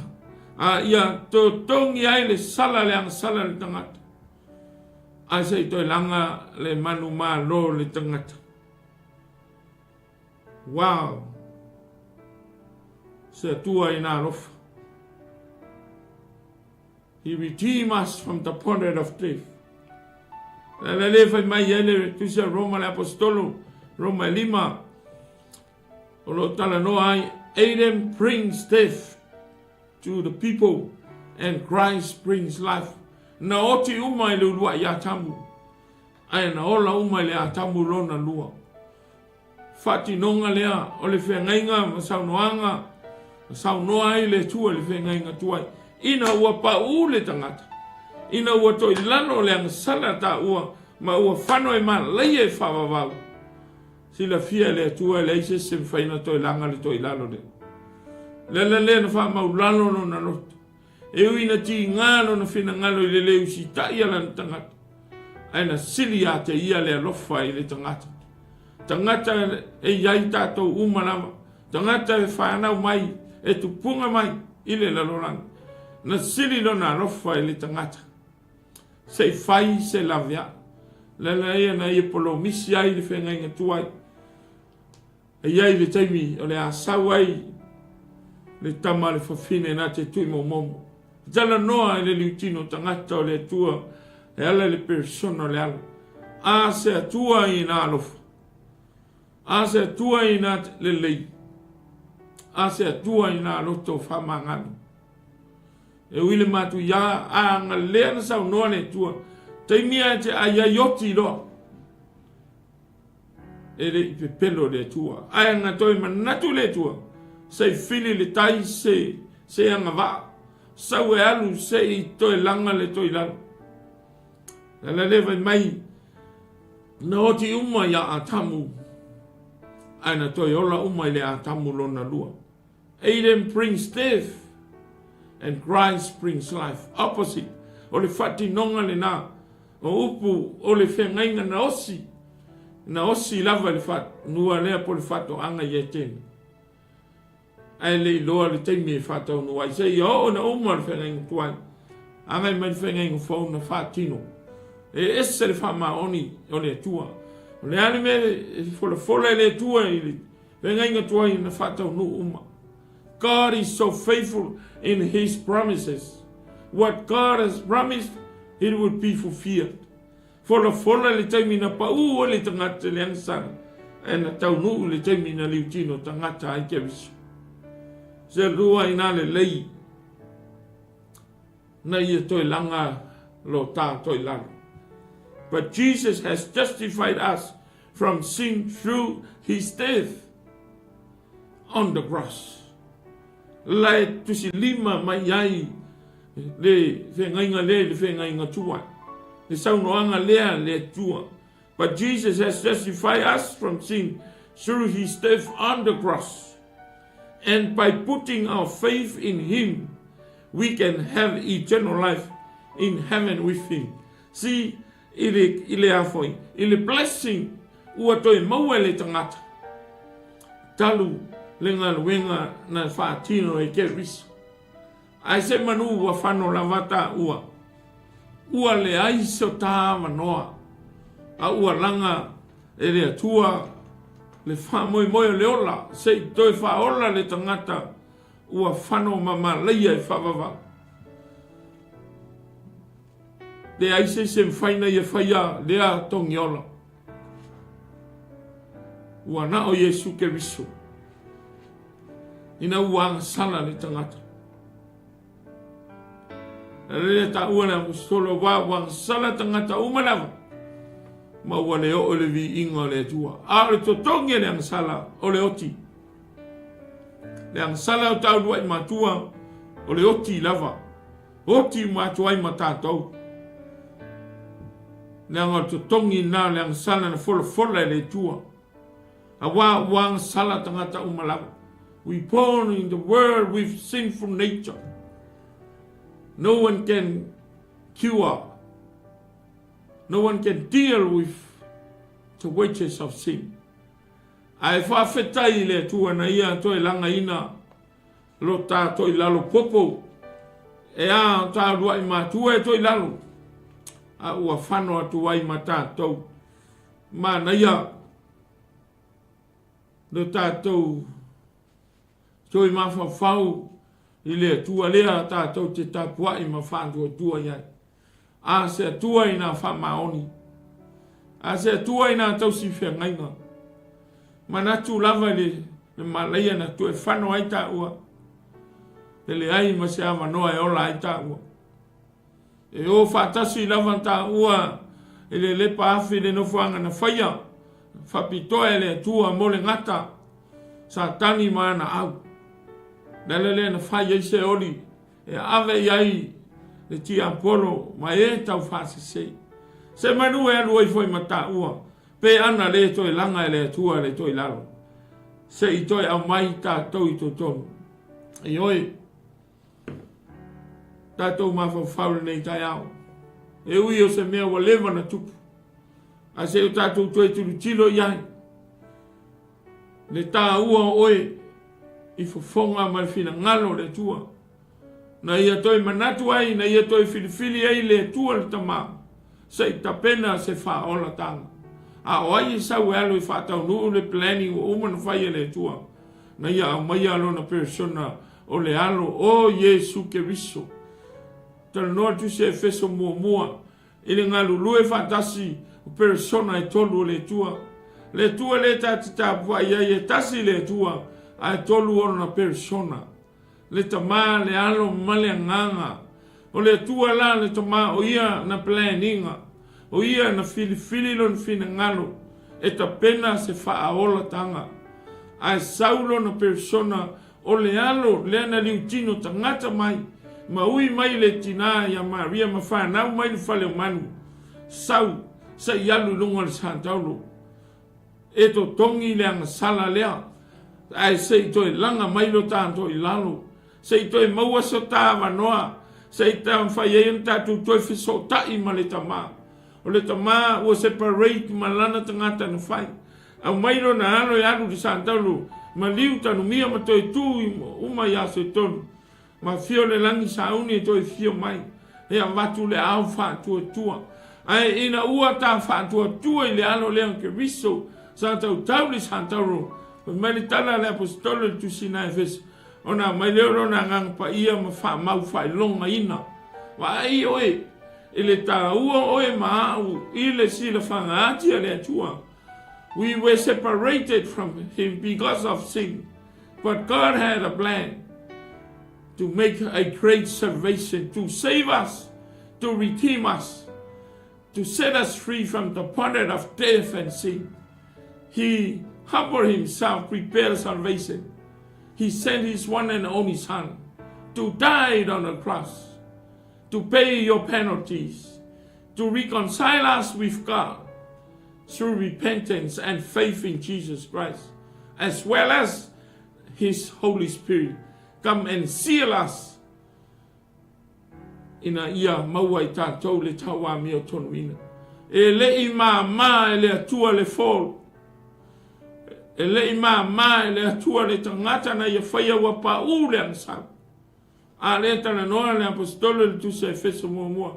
a ia totogi ai le sala le agasala le tagata, ae se i toe laga le manumalo le tagata. Wow! Se Atua ina alofa. He redeem us from the bondage of death. Le ala lea fai mai ai le tusi a Roma le apostolo, Roma e lima, o lo o talanoa ai, Adam brings death to the people and Christ brings life. Na oti uma i le uluai Atamu, ae na ola uma i le Atamu lona lua. Faatinoga lea o le feagaiga ma saunoaga na saunoa ai le Atua i le feagaiga tuai, ina ua paū le tagata, ina ua toe lalo le agasala taua ma ua fano e malaia e faavavau. Silafia e le Atua e leai se isi e mafai ona toe laga le toilalo lea. O le ala lea na faamaulalo lona loto. E ui ina tiga lona finagalo i le le usitai a lana tagata, ae na sili ia te ia le alofa i le tagata. Tagata e i ai tatou uma lava, tagata e fanau mai, e tupuga mai i le lalolagi. Na sili lona alofa i le tagata. Se i fai se laveai. Le ala ia na ia polomisi ai le feagaiga tuai. E i ai le taimi o le a sau ai le tama a le fafine na te tuimomomo. E talanoa i le liutino tagata o le Atua e ala i le persona o le Alo. A se Atua i na alofa. A se Atua i na lelei. A se Atua i na loto whamangalo. E ui le matu ia a agalea na saunoa le Atua. Taimi a te ai ai oti loa. E le i pepelo le Atua. Ae na toe manatu le Atua, se i fili le tai se, se agavaa, sau e alu se i toe laga le toilalo. Le ala lea fai mai, na oti uma ia Atamu, ae na toe ola uma i le Atamu lona lua. Adam brings death and Christ brings life. Opposite. O le faatinoga lena o upu o le feagaiga na osi, na osi lava i le fanua lea po o le faatoaga i Etene. Ae le i loa le taimi e faataunuu ai, seia oo ina uma le feagaiga tuai, agai mai le feagaiga fou na faatino. E ese le faamaoni o le Atua. O le a le mea e folafola e le Atua i le Feagaiga tuai na faataunuu uma. God is so faithful in his promises. What God has promised, it will be fulfilled. Folafola le taimi na paū ai le tagata i le agasala, ae na taunuu le taimi na liutino tagata ai Keriso. Se lua inā lelei na ia toe laga lo tā toi lalo. But Jesus has justified us from sin through his death on the cross. La e tusi lima mai ai le feagaiga lea i le feagaiga tuai. Le saunoaga lea le Atua. But Jesus has justified us from sin through his death on the cross. And by putting our faith in him, we can have eternal life in heaven with him. See, i le, i le a foi, i le blessing ua toe maua e le tagata, talu le galuega na faatino e Keriso. Ae se manu ua fano lava taua, ua leai so ta avanoa, a ua laga e le Atua le faamoemoe o le ola, se i toe faaola le tagata ua fano ma malaia e faavavau. Leai se isi e mafai na ia faia lea togiola. Ua na o Iesu Keriso. Ina ua agasala le tagata. A lea taua le aposetolo wa ua agasala tagata uma lava. Ma ua le oo le viiga o le Atua. A o le totogi e le agasala o le oti. Le agasala o tauluai matua o le oti lava. Oti uma atu ai ma tatou. Leaga o le totogi lena o le agasala na folafola e le Atua. Aua ua agasala tagata uma lava. We born in the world with sinful nature. No one can cure. No one can deal with the wages of sin. Ae faafetai i le Atua na ia toe lagaina lo ta toi lalo popo e a ta luai matua e toi lalo a ua fano atu ai ma tatou. Manaia lo tatou toe mafaufau i le Atua lea tatou te tapuai ma faatuatua i ai. A se Atua i nā faamaoni. A se Atua i nā tausi feagaiga. Manatu lava i le, le malaia na toe fano ai tāua. E leai ma se avanoa e ola ai tāua. E o faatasi lava tāua i le lepa afi i le nofoaga na faia, faapitoa e le Atua mo le gata, Satani ma ana au. Le ala lea na fai ai se oli e ave i ai le tiapolo ma e tau faasese. Se manu e alu ai foi ma tāua, pe ana le toe laga e le Atua le toe lalo. Se i toe aumai tātou i totonu. Ioe, Tatou mafaufau lenei taeao. E ui o se mea ua leva na tupu, ae se i o tatou toe tilotilo i ai. Le tāua o oe i fofoga ma le finagalo o le Atua. Na ia toe manatu ai, na ia toe filifili ai le Atua le Tama, se i tapena se faaolatanga. A o ai e sau e alu e faataunuu le planning ua uma na fai e le Atua, na ia aumaia lona persona O le Alo o Iesu Keriso. Talanoa atu se Efeso muamua i le galulue faatasi o peresona e tolu o le Atua. Le Atua lea ta te tapuai ai e tasi le Atua, ae tolu ona peresona. Le Tama, le Alo ma le Agaga. O le Atua la le Tama o ia na planning-a, o ia na filifili lona finagalo e tapena se faaolatanga. Ae sau lona peresona O le alo lea na liutino tagata mai, ma ui mai le tinā iā Maria ma whanau mai le fale o manu, sau, sa i alu i luga o le satauro. E totogi le agasala lea, ae se i toe laga mai lo tatou i lalo, se i toe maua so ta avanoa, se i taumafai ai ona tatou toe fesootai ma le Tama. O le Tama ua separate ma lana tagata na fai. Aumai lona alo e alu i le satauro, maliu tanumia ma toe tu uma i aso e tolu. Ma fio le lagi sauni e toe fio mai, e avatu le ao faatuatua. Ae ina ua ta faatuatua i le alo lea o Keriso, sa tautau le satauro, fai mai le tala a le Aposetolo i le tusina a Efeso, ona aumai lea o lona Agaga Paia ma faamau faailogaina. Vaai oe i le taua oe ma au i le silafaga ati a le Atua. We were separated from him because of sin, but God had a plan to make a great salvation, to save us, to redeem us, to set us free from the bondage of death and sin. He humbled himself, prepared salvation. He sent his one and only Son to die on the cross, to pay your penalties, to reconcile us with God through repentance and faith in Jesus Christ, as well as His Holy Spirit come and seal us ina ia maua i tatou le tauamiotonuina. E le i māmā e le Atua le fall. E le i māmā e le Atua le tagata na ia faia ua paū le agasala. A lea e talanoa le Aposetolo i le Tusi a Efeso muamua,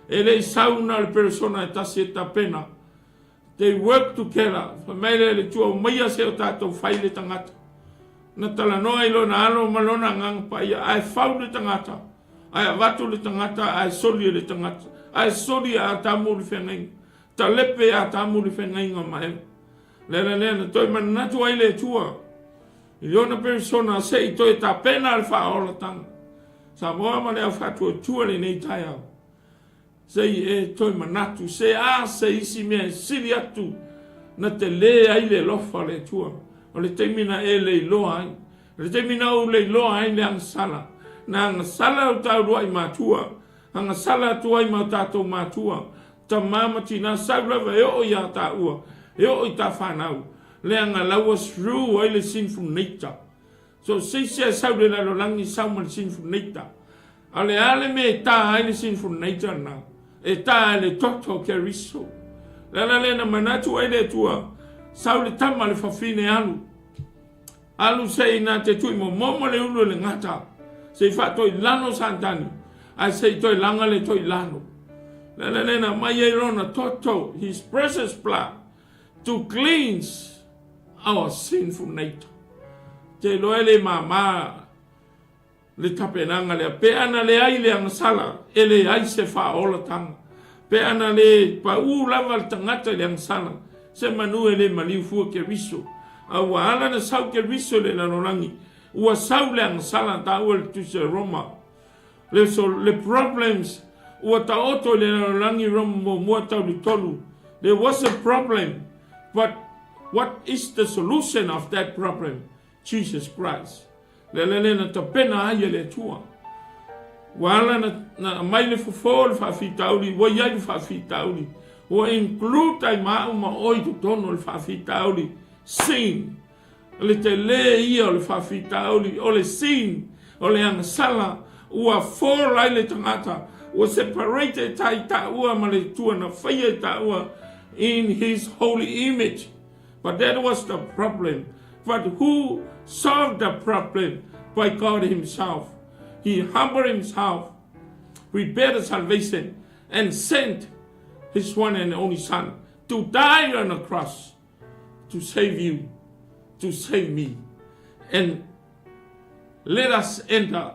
e le i sau na o le peresona e tasi e tapena. They work together. Fai mai lea le Atua, Omaia se o tatou fai le tagata. Na talanoa i lona alo ma lona agaga paia, ae fau le tagata, ae avatu le tagata, ae soli e le tagata, ae soli e Atamu le feagaiga, talepe e Atamu le feagaiga ma Eva. Le ala lea na toe manatu ai le Atua i lona peresona se i toe tapena le faaolatanga. Samoa ma le au faatuatua lenei taeao. Se i e toe manatu, se a se isi mea e sili atu na telē ai le alofa o le Atua, o le taimi na e le iloa ai, o le taimi na ou le iloa ai le agasala, na agasala o ta uluai matua, agasala atu ai ma o tatou matua, tama ma tina, sau lava e oo iā tāua, e oo i tā whanau, leaga la ua through ai le sinful nature. So se isi e sau le lalolagi sau ma le sinful nature. A o le a le mea e tā ai le sinful nature lena? E tā ai le toto o Keriso. Le ala lea na manatu ai le Atua, sau le tama le fafine alu. Alu se i na te tui momomo le ulu e le gata. Se i faatoilano Santani, ae se i toe laga le toilano. Le ala lea na aumai ai lona toto, his precious blood, to cleanse our sinful nature. Te iloa e le māmā le tapenaga lea. Pe ana leai le agasala, e leai se faaolatanga. Pe ana le paū lava le tagata i le agasala, se manu e le maliu fua Keriso. A ua ala na sau Keriso i le lalolagi, ua sau le agasala taua i le Tusi a Roma. Le, so, le problems ua taoto i le lalolagi Roma muamua tau le tolu. There was a problem, but what is the solution of that problem? Jesus Christ. Le ala lea na tapena ai e le Atua. Ua ala na, na aumai le fofo o le faafitauli, ua i ai le faafitauli. Ua include ai ma au ma oe i totonu o le faafitauli. Sin. Le tele ia o le faafitauli, o le sin, o le agasala, ua fall ai le tagata, ua separated ai taua ma le Atua na faia i taua in his holy image. But that was the problem. But who solved the problem? By God himself. He humbled himself, prepared salvation, and sent his one and only son to die on the cross to save you, to save me. And let us enter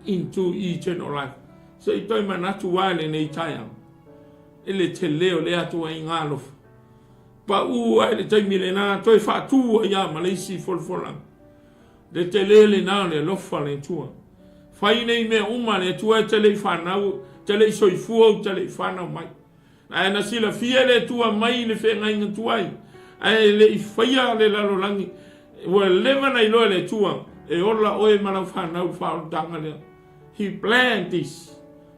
into eternal life. Se i toe manatu ai lenei taeao, e le tele o le Atua i ngā alofa. Paʻū ai le taimi lenā, toe faatū ai a ma le isi folafolaga. Le tele lenā o le alofa le Atua. Fai nei mea uma le Atua e te le i whanau, te le i soifua u te le i whanau mai. Ae na silafia e le Atua mai le feagaiga tuai, ae e le i faia le lalolagi, ua leva na iloa e le Atua, e ola oe ma lau fanau i le faaolataga lea. He planned this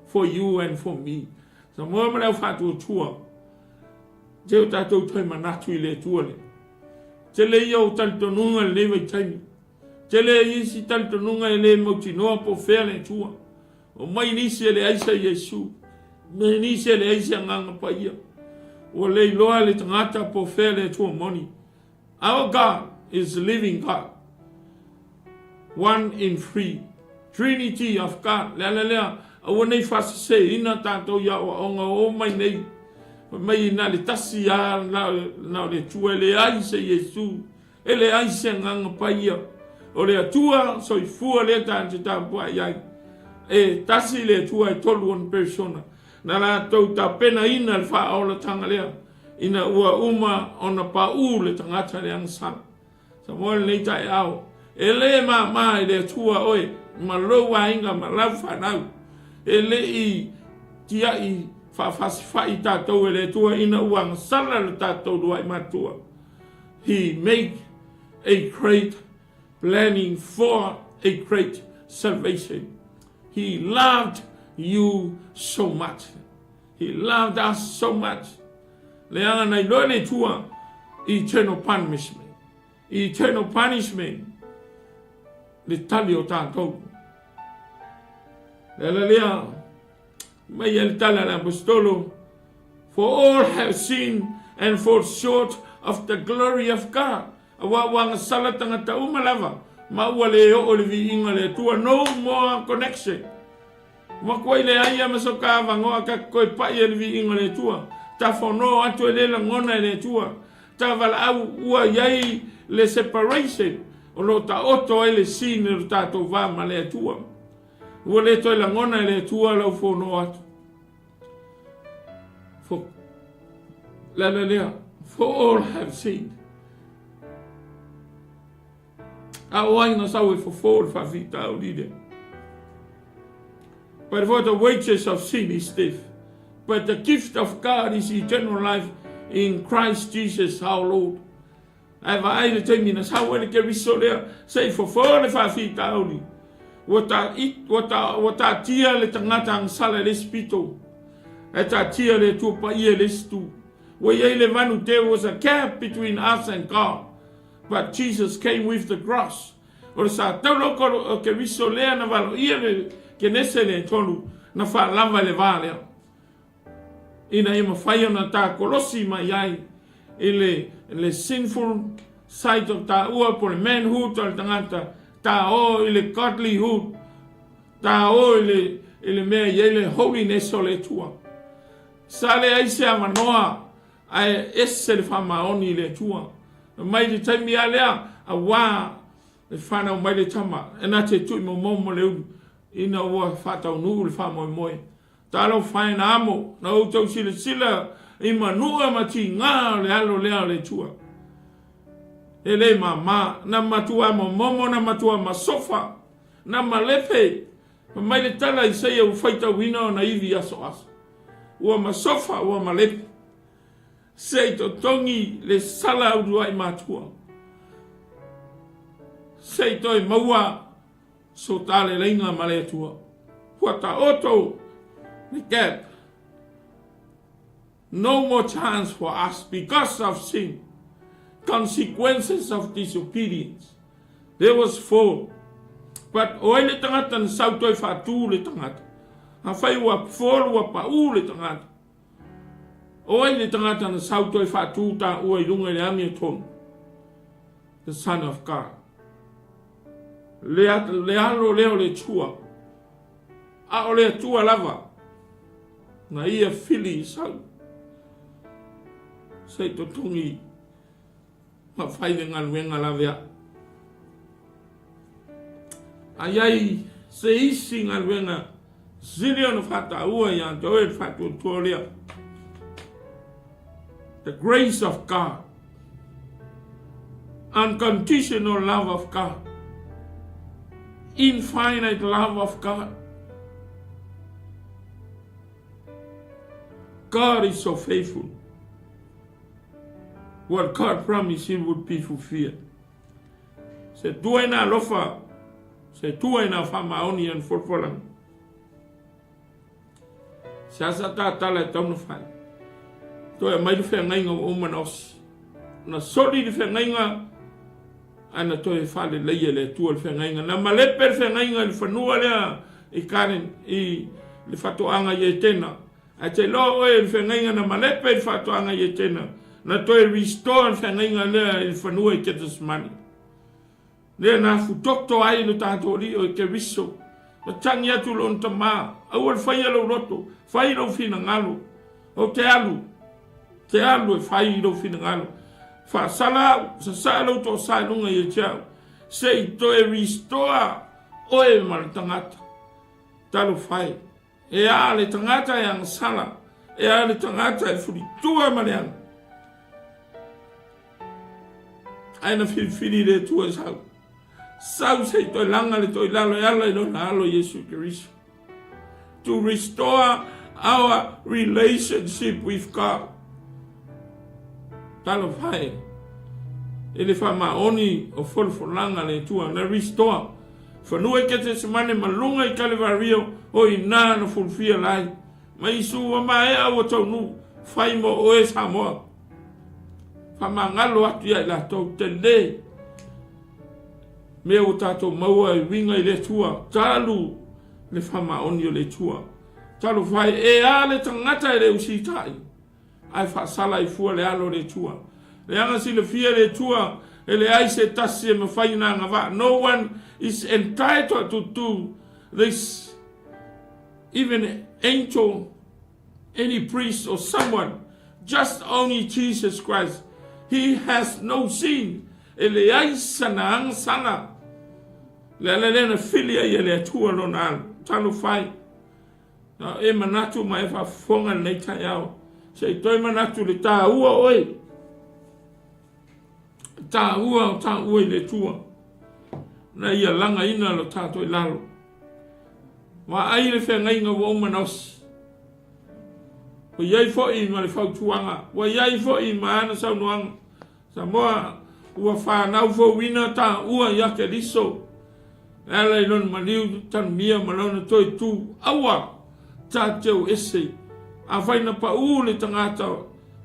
for you and for me. Samoa ma le au faatuatua, te o tatou toe manatu i le Atua lea. Tele ia o talitonuga i lenei vaitaimi. Tele isi talitonuga e le mautinoa po o fea le Atua. Omai nisi e leai sa Iesu, me nisi e leai se Agaga Paia. Ua le iloa e le tagata po o fea le Atua moni. Our God is living God. One in three. Trinity of God. Le ala lea, aua nei faaseseina tatou i aoaoga o o mai nei. Fai mai na le tasi a na o le Atua e leai se Iesu. E leai se agaga paia o le Atua soifua lea ta te tapuai ai. E tasi le Atua e tolu ona persona. Na latou tapenaina le faaolatanga lea ina ua uma ona paū le tagata i le agasala. Samoa lenei taeao, e le māmā i le Atua oe ma lou aiga ma lau fanau. E le i tiai faafasifai tatou e le Atua ina ua agasala le tatou luai matua. He make a great planning for a great salvation. He loved you so much. He loved us so much. Leaga na iloa le Atua, eternal punishment. Eternal punishment. le tali o tatou. Le ala lea, mai ai le tala a le Aposetolo, For all have sinned and fall short of the glory of God. Aua ua agasala tagata uma lava, ma ua le oo i le viiga o le Atua. No more connection. Makuai leai ia ma soka avangoa ka koe pai e le viiga o le Atua. Tafono atu e le lagona e le Atua. Ta valaau ua iai le separation o lo o taoto ai le sin i lo tatou va ma le Atua. Ua le toe lagona e le Atua lau fono atu. For, le ala lea, for all have sinned. A o ai na sau e fofo le faafitauli lea. But for the wages of sin is death, but the gift of God is eternal life in Christ Jesus our Lord. Ae vaai le taimi na sau ai le Keriso lea, se i fofo le faafitauli. Ua ta, ua ta, ua taatia le tagata agasala i le isi pito, ae taatia le Atua paia i le isi tu. Ua i ai le vanu, there was a gap between us and God. But Jesus came with the cross. O le sa taula o Keriso lea na valoia le Kenese le tolu na faalava i le va lea. Ina ia mafai ona ta kolosi mai ai i le, le sinful side o taua po le manhood o le tagata, ta o i le godlyhood, ta o i le, i le mea i ai le holiness o le Atua. Sa leai se avanoa ae ese le faamaoni i le Atua. Mai le taimi lava lea, auā le whanau mai le tama, e na te tui momomo le ulu, ina ua whataunuu le whaamoemoe. Talofa e na amo, na outou silasila i manua ma tigā o le alo lea o le Atua. E le māmā, na matua momomo, na matua masofa, na malepe, ma mai le tala Isaia ua faitauina ona ivi aso aso. Ua masofa, ua malepe. Se i totogi le sala uluai matua. Se i toe maua so taleleiga ma le Atua. Ua taoto le gap. No more chance for us because of sin. Consequences of disobedience. There was fall. But o ai le tangata na sau toe faatū le tangata. Afai ua fall ua paū le tangata. O ai le tangata na sau toe faatū tāua i lunga i le amiotonu? The Son of God. Le, le alo lea o le Atua. A o le Atua lava na ia fili i sau. Se i totogi ma fai le galuega laveai. A i ai se isi galuega sili ona faataua ia te oe le faatuatua lea. The grace of God. Unconditional love of God. Infinite love of God. God is so faithful. What God promised him would be fulfilled. Se tua ina alofa, se tua ina whamaoni an folfolang. Se asa tā tala e tauna whai. Toe mai le whengainga o omana osi. Na soli le whengainga, ai na toe whale leia le atua le whengainga. Na malepe le whengainga i le whanua lea i Karen, i le whatoanga i Etena. Ae te iloa oe i le feagaiga na malepe i le faatoaga i Etena, na toe restore le feagaiga lea i le fanua i Ketesemane. Lea na afutoto ai lo tatou Alii o Keriso, na tagi atu lona Tama, Aua le faia lou loto, fai lou finagalo. Ou te alu, te alu e fai i lou finagalo. Faasala au, sasaa lou toasa i luga ia te au, se i toe restore oe ma le tagata. Talofa e. E a le tagata e agasala, e a le tagata e fulitua ma le aga. Ae na filifili le Atua e sau. Sau se i toe laga le toe lalo e ala i lona alo Iesu Keriso. To restore our relationship with God. Talofa e, e le faamaoni o folafolaga a le Atua, na restore. Fanua i Ketesemane ma luga i Kalevario, o i nā na fulufia lai. Ma Isu ua maea ua taunuu, fai mo oe Samoa. Faamagalo atu ia i latou, tele. mea ua tatou maua e uiga i le Atua, talu le faamaoni o le Atua. Talofa e, e a le tagata e le usitai, ae faasala ai fua le alo o le Atua. Leaga silafia e le Atua, e leai se tasi e mafai ona agavaa. No one is entitled to do this, even angel, any priest or someone, just only Jesus Christ. He has no sin. E leai sana agasala. Le ala lea na fili ai e le Atua lona alo. Talofa e. Na e manatu ma e faafofoga lenei taeao. Se i toe manatu le taua oe. Taua o taua i le Atua. Na ia lagaina lo tatou i lalo. Vaai le feagaiga ua uma na osi. Ua i ai foi ma le fautuaga, ua i ai foi ma ana saunoaga. Samoa, ua fanau fouina taua ia Keriso, e ala i lona maliu tanumia ma lona toe tu aua ta te o ese. Afai na paʻū le tagata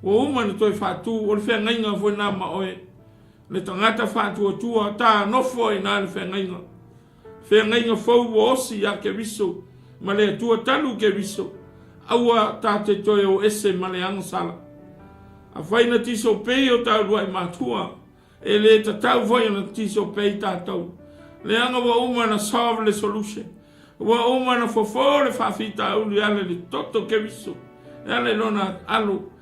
ua uma na toe faatu, o le feagaiga foi na ma oe. Le tagata faatuatua, ta nofo ai na le feagaiga. Feagaiga fou ua osi ia Keriso ma le Atua talu Keriso, aua ta te toe o ese ma le agasala. Afai na tisopei o ta uluai matua, e le tatau foi ona tisopei tatou. Leaga ua uma na solve le solution. Ua uma na fofo le faafitauli e ala i le toto Keriso, e ala i lona alo,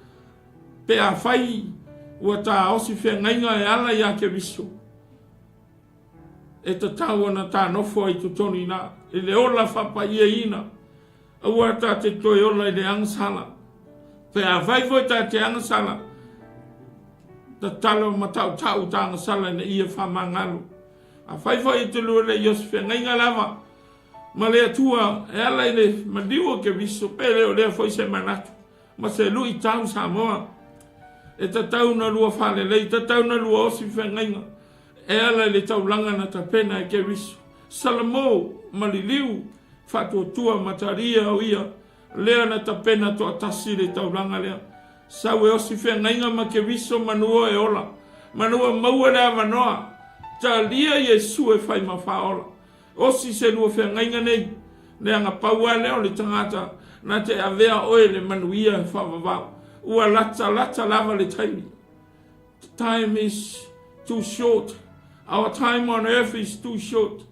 pe afai ua ta osi feagaiga e ala ia Keriso. E tatau ana tā nofo ai totonu i na, i le ola faapaiaina, aua tā te toe ola i le agasala. Pe afai foi tā te agasala, tatalo ma tautau tā agasala ina ia faamagalo. Afai foi e te lua le i o se feagaiga lava ma le Atua e ala i le maliu o Keriso, pe le o lea foi se manatu ma se luitau Samoa, e tatau na lua faalelei, tatau na lua osi feagaiga, E ala i le taulaga na tapena e Keriso, Salamo ma liliu, faatuatua ma talia o ia, lea na tapena toatasi le taulaga lea. Sau e osi feagaiga ma Keriso manua e ola, manua maua le avanoa, talia Iesu e fai ma faaola. Osi se lua feagaiga nei, leaga pau a lea o le tagata na te avea oe le manuia e faavavau. Ua latalata lava le taimi. The time is too short. Our time on earth is too short.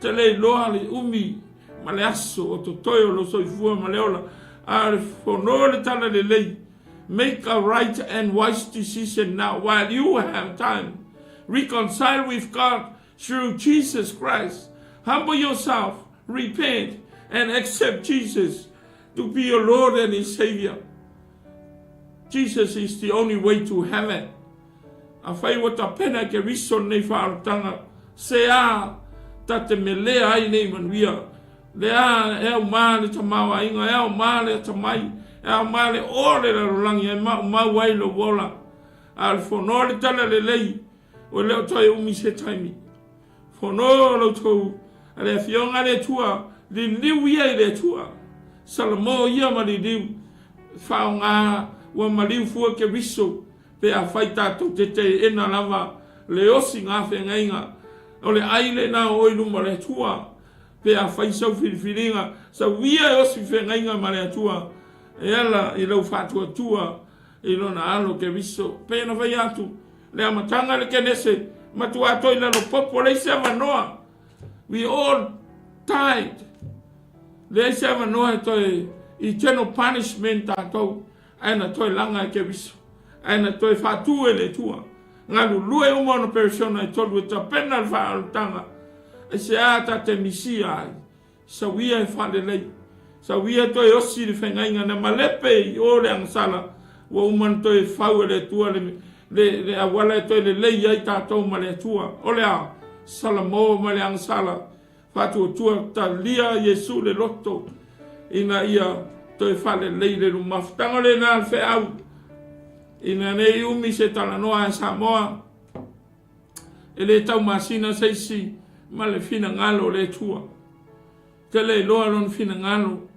Te le iloa le umi ma le aso o totoe o lo soifua ma le ola, a o le fono le tala lelei. Make a right and wise decision now while you have time. Reconcile with God through Jesus Christ. Humble yourself, repent, and accept Jesus to be your Lord and His Savior. Jesus is the only way to heaven. Afai ua tapena e Keriso lenei faaolataga, se a ta te melea ai nei manuia? Le a e aumā le tamaoaiga, e aumā le atamai, e aumā le o le lalolagi e maumau ai lou ola. A o le fonoa le tala lelei, ua le o toe umi se taimi. Fono lo outou a le Afioga a le Atua, liliu ia i le Atua. Salamo ia ma liliu, faaaoga ua maliu fua Keriso, pe afai tatou te teena lava le osi gafeagaiga o le ai lena o oe i luma o le Atua, pe afai sau filifiliga, sau ia e osi feagaiga ma le Atua, e ala i lau faatuatua i lona alo Keriso. Pei ona fai atu, Le amataga le Kenese, matua toi lalo popo, leai se avanoa. We all died. Leai se avanoa e toe eternal punishment tatou, ae na toe laga e Keriso, ae na toe faatu e le Atua. Galulue uma ona peresiona e tolu e tapena le faaolataga, aisea ta te misia ai? Sau ia e faalelei. Sau ia toe osi le fegaiga na malepe i o le agasala ua uma ona toe fau e le Atua le, le, le auala e toe lelei ai tatou ma le Atua. O le a? Salamo ma le agasala faatuatua talia Iesu le loto ina ia toe faalelei le lumafutaga lena le feau ina nei umi se talanoa a Samoa E le taumasina se isi ma le finagalo o le Atua. Te le iloa lona finagalo,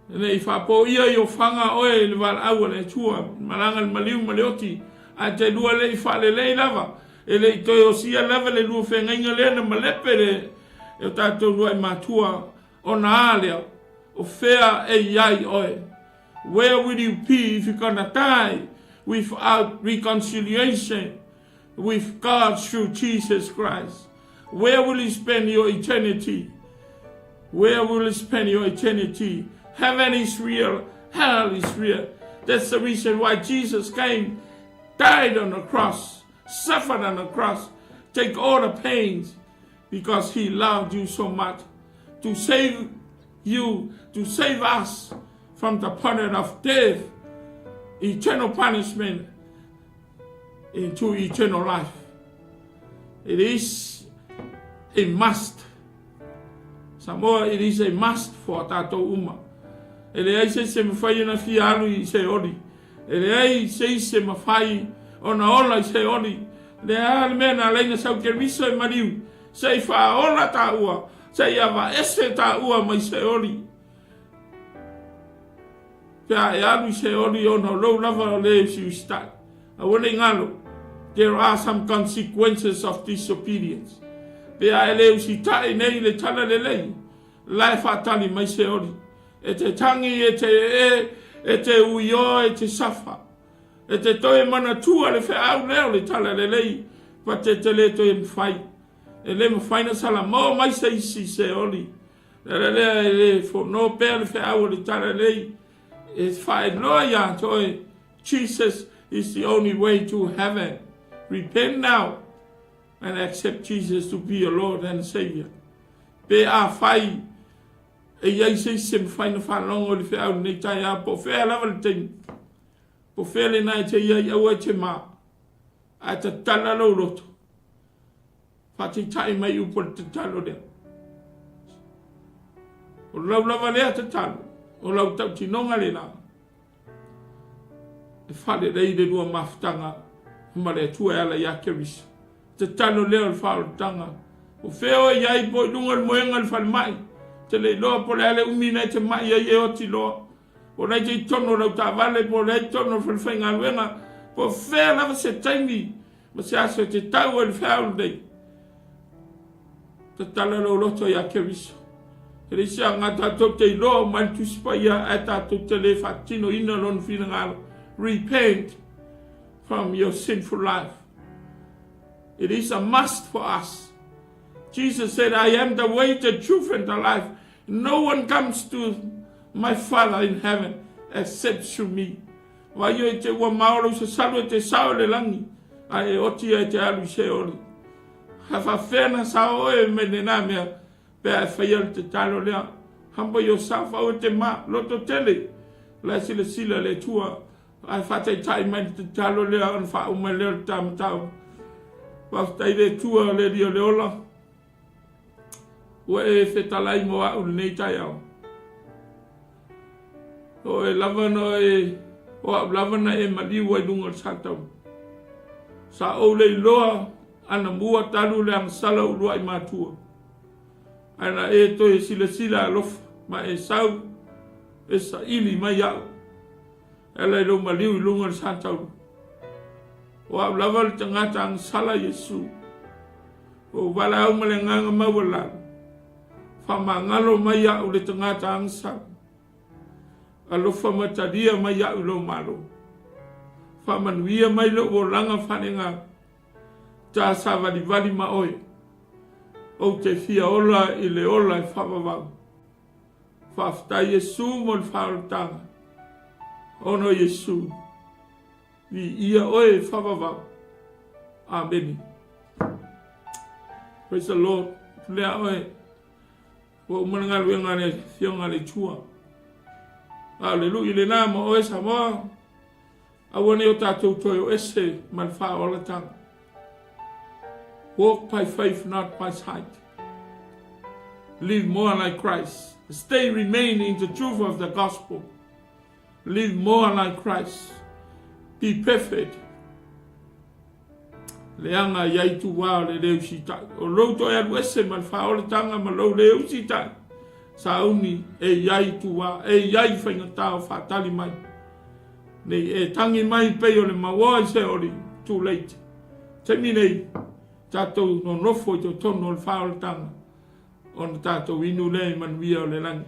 e le i faapoia i ofaga oe i le valaau a le Atua, malaga le maliu ma le oti, ae te lua le i faalelei lava. E le i toe osia lava le lua feagaiga lea na malepe le e o tatou lua'i matua, ona a lea, o fea e i ai oe? Where will you be if you gonna die without reconciliation with God through Jesus Christ? Where will you spend your eternity? Where will you spend your eternity? Heaven is real, hell is real. That's the reason why Jesus came, died on the cross, suffered on the cross, take all the pains, because he loved you so much to save you, to save us from the punishment of death, eternal punishment, into eternal life. It is a must. Samoa, it is a must for tātou uma. E leai se isi e mawhai ona fia alu i Seoli. E leai se isi e mawhai ona ola i Seoli. Le a le mea na laina sau Keriso e mariu, se i whaola tāua, se i avaese tāua mai Seoli. Pe a e alu i Seoli ona o lou lava o le usiusitai. Aua ne i galo, there are some consequences of disobedience. Pe a e le usitai nei i le tala lelei, la e faatali mai Seoli. E te tangi, e te ee, e te uioa, e te safa. E te toe manatua le feau lea o le tala lelei, but e te le toe mafai. E le mafai na salamao mai se isi i Seoli. Le ala lea e le fono pea le feau o le tala lelei e faailoa iā te oe, Jesus is the only way to heaven. Repent now and accept Jesus to be your Lord and Savior. Pe afai e i ai se isi e mafai na faalogo i le feau lenei taeao, po o fea lava le taimi, po o fea lena e te i ai, aua e te mā, ae tatala lou loto. Faataitai mai upu o le tatalo lea. O lau lava lea tatalo, o lau tautinoga lena. E faalelei le lua mafutaga ma le Atua e ala iā Keriso. Tatalo lea o le faaolataga. O fea oe i ai po i luga o le moega o le falemai, te le iloa po o le a le umi na e te mai ai e oti loa. Po o la e te i totonu o lau taavale, po o la e i totonu o le falefaigaluega, po o fea lava se taimi ma se aso e te tau ai le feau lenei. Tatala lou loto iā Keriso. E leai se aga tatou te iloa uma ai le Tusi Paia ae tatou te le faatinoina Lona finagalo. Repent from your sinful life. It is a must for us. Jesus said, I am the way, the truth and the life. No one comes to my Father in heaven except through me. Vaio e te ua mao lou sasalu e te sao i le lagi, a e oti ia e te alu i Seoli. A faafefea na sao oe mai lenā mea, pe a e faia le tatalo lea. Humble yourself, aua e te ma, loto tele, la e silasila le Atua, a e faataitai mai le tatalo lea ona faauma lea o le ta mataupu. Faafetai le Atua, le Alii o le ola. Ua e fetalai mo a'u lenei taeao. O oe lava na e, o a'u lava na e maliu ai luga o le sataua. Sa ou le iloa ana mua talu le agasala o ulua'i matua. Ae na e toe silasila alofa ma e sau e saili mai a'u e ala i lou maliu i luga o le sataua. O a'u lava le tagata agasala Iesu. Ua ou valaau ma le agaga maualalo, Faamagalo mai iaʻu le tagata agasala. Alofa ma talia mai iaʻu i lou Malo. Faamanuia mai lou olaga faaleagaga, ta savalivali ma oe. Ou te fia ola i le ola e faavavau. Faafetai Iesu mo le faaolataga. Ono Iesu. Viia oe e faavavau. Amene. Praise the Lord. Pulea oe. Ua uma le galuega a le Afioga a le Atua. A o le lui lenā ma oe Samoa, aua ne i o tatou toe o ese ma le faaolataga. Walk by faith, not by sight. Live more like Christ. Stay, remain in the truth of the gospel. Live more like Christ. Be perfect. Leaga i ai tuā o le le usitai. O lou toe alu ese ma le faaolatanga ma lou le usitai, sauni e i ai tuā, e i ai faigata o faatali mai. Nei e tangi mai pei o le mauoa i Seoli, too late. Taimi nei, tatou nonofo i totonu o le faaolataga, ona tatou inu lea i manuia o le lagi.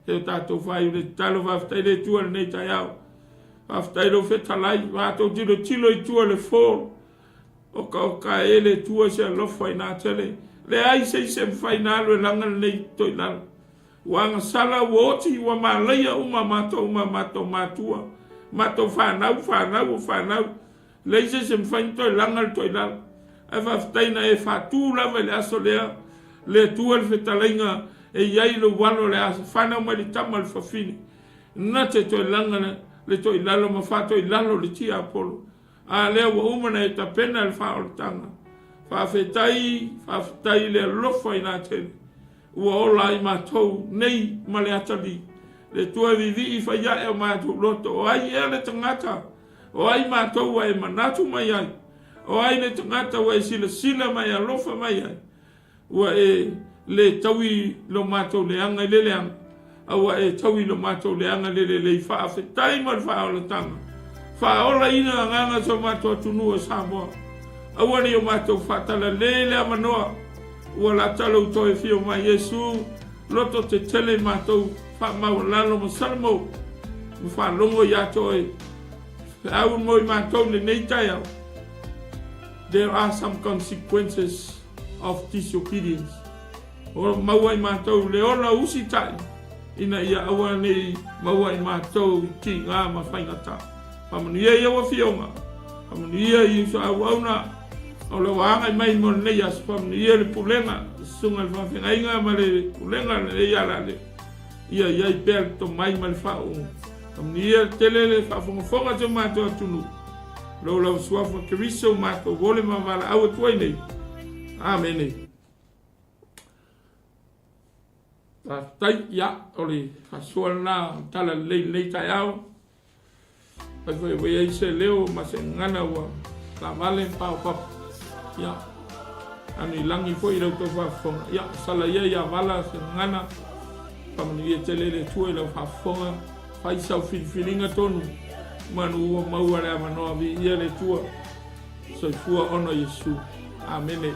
E o tatou faaiu le tatalo, faafetai le Atua i lenei taeao. Faafetai lou fetalai, matou tilotilo i tua le fo, okaoka e le Atua se alofa ina tele. Leai se isi e mafai na alu e laga lenei toilalo. Ua agasala, ua oti, ua malaia uma matou ma matou matua, matou fanau, fanau o fanau. Leai se isi e mafai ona toe laga le toilalo. Ae faafetai na e faatu lava i le aso lea, le Atua le fetalaiga e i ai lou alo o le a fanau mai le tama o le fafine, na te toe laga le toilalo ma faatoilalo le tiapolo. A lea ua uma ona e tapena le faaolataga. Faafetai, faafetai i le alofa ina tele ua ola ai matou nei ma le atalii. Le Atua e vivii fai ae o matou loto, o ai ea le tagata O ai matou ua e manatu mai ai? O ai le tagata ua e silasila ma e alofa mai ai? Ua e le taui lo matou leaga i le leaga, a ua e taui lo matou leaga i le lelei. Faafetai mo le faaolataga. Faaolaina agaga o so matou atunuu o Samoa. Aua ne i o matou faatalale le avanoa ua lata lou toe afio mai Iesu, loto tetele i matou faamaualalo ma Salomou ma faalogo ia te oe. Feau mo i matou lenei taeao. There are some consequences of disobedience. O maua i matou le ola usitai ina ia aua nei maua i matou i tigā ma faigata. Faamanuia i au afioga, faamanuia i uso auauna o lo o agai mai mo lenei aso, faamanuia le pulega, susuga i le faafeagaiga ma le pulega o lenei alaaleo. Ia i ai pea le tomai ma le faauuga. Faamanuia tele le faafogafoga a si o matou atunuu. Lou lava suafa Keriso matou ole ma valaau atu ai nei. Amene. Faafetai, ia, o le faasoa lena o tala lelei lenei taeao. Fai foi ua i ai se leo ma se gagana ua taavale ma paopapa. Ia, anu i lagi foi i la outou faafofoga. Ia, sala ia ia vala se gagana, faamanuia tele le Atua i lau faafofoga. Fai sau filifiliga tonu, manu ua maua le avanoa, viia le Atua. Soifua ona Iesu. Amene.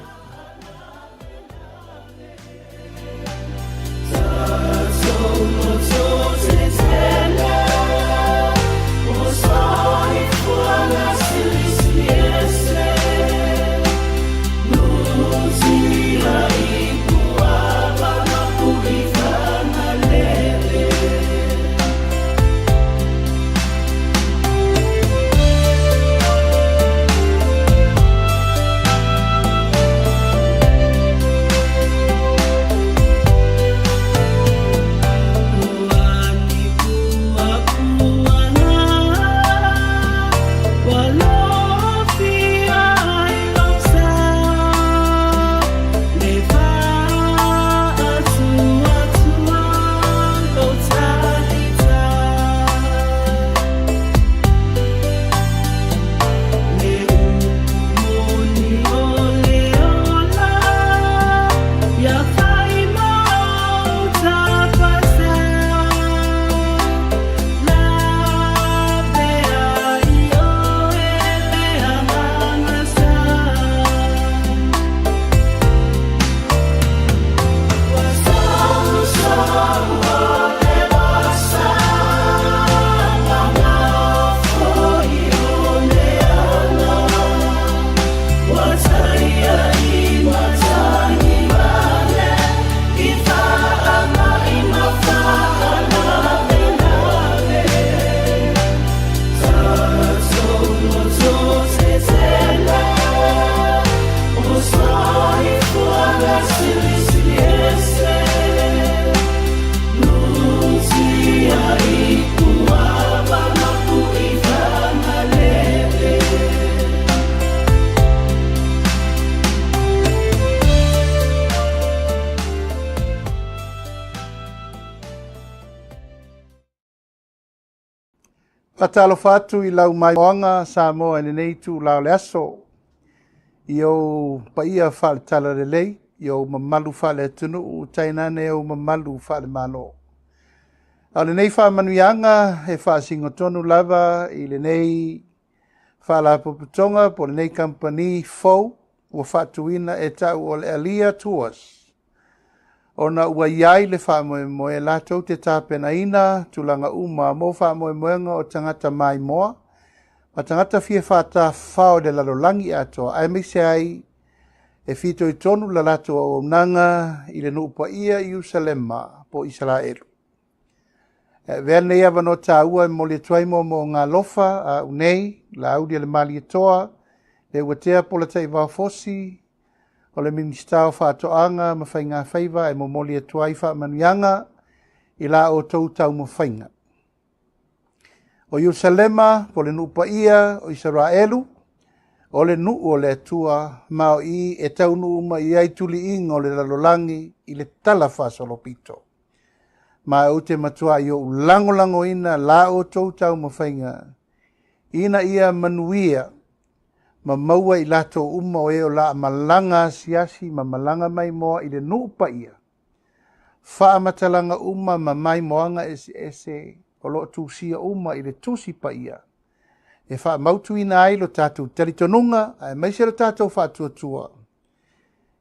Faatalofa atu i lau maimoaga Samoa i lenei itula o le aso. I ou paia faale-talalelei, i ou mamalu faale-atunuu, tainane ou mamalu faale-Malo. A o lenei faamanuiaga e faasino tonu lava i lenei Faalapotopotoga po o lenei kamupani fou ua faatuina e ta'u o le Alia Tours, ona ua i ai le faamoemoe latou te tapenaina tulaga uma mo faamoemoega o tagata maimoa ma tagata fia faatafafao i le lalolagi atoa, aemaise ai e fitoitonu la latou auaunaga i le nuu paia i Ierusalema po o Isaraelu. E avea lenei avanoa taua e momoli atu ai moomooga alofa a au nei, Laauli a le Malietoa, Leuatea Polataivao Fosi, o le Minisita o Faatoaga ma Faigafaiva e momoli atu ai faamanuiaga i la outou taumafaiga. O Ierusalema po o le nuu paia o Isaraelu, o le nuu o le Atua, ma o i e taunuu mai ai tuliiga o le lalolagi i le tala faasolopito. Ma ou te matuai ou lagolagoina la outou taumafaiga ina ia manuia ma maua i latou uma o e o la malaga asiasi ma malaga maimoa i le nuu paia, faamatalaga uma ma maimoaga eseese o loo tusia uma i le Tusi Paia e faamautuina ai lo tatou talitonuga aemaise lo tatou faatuatua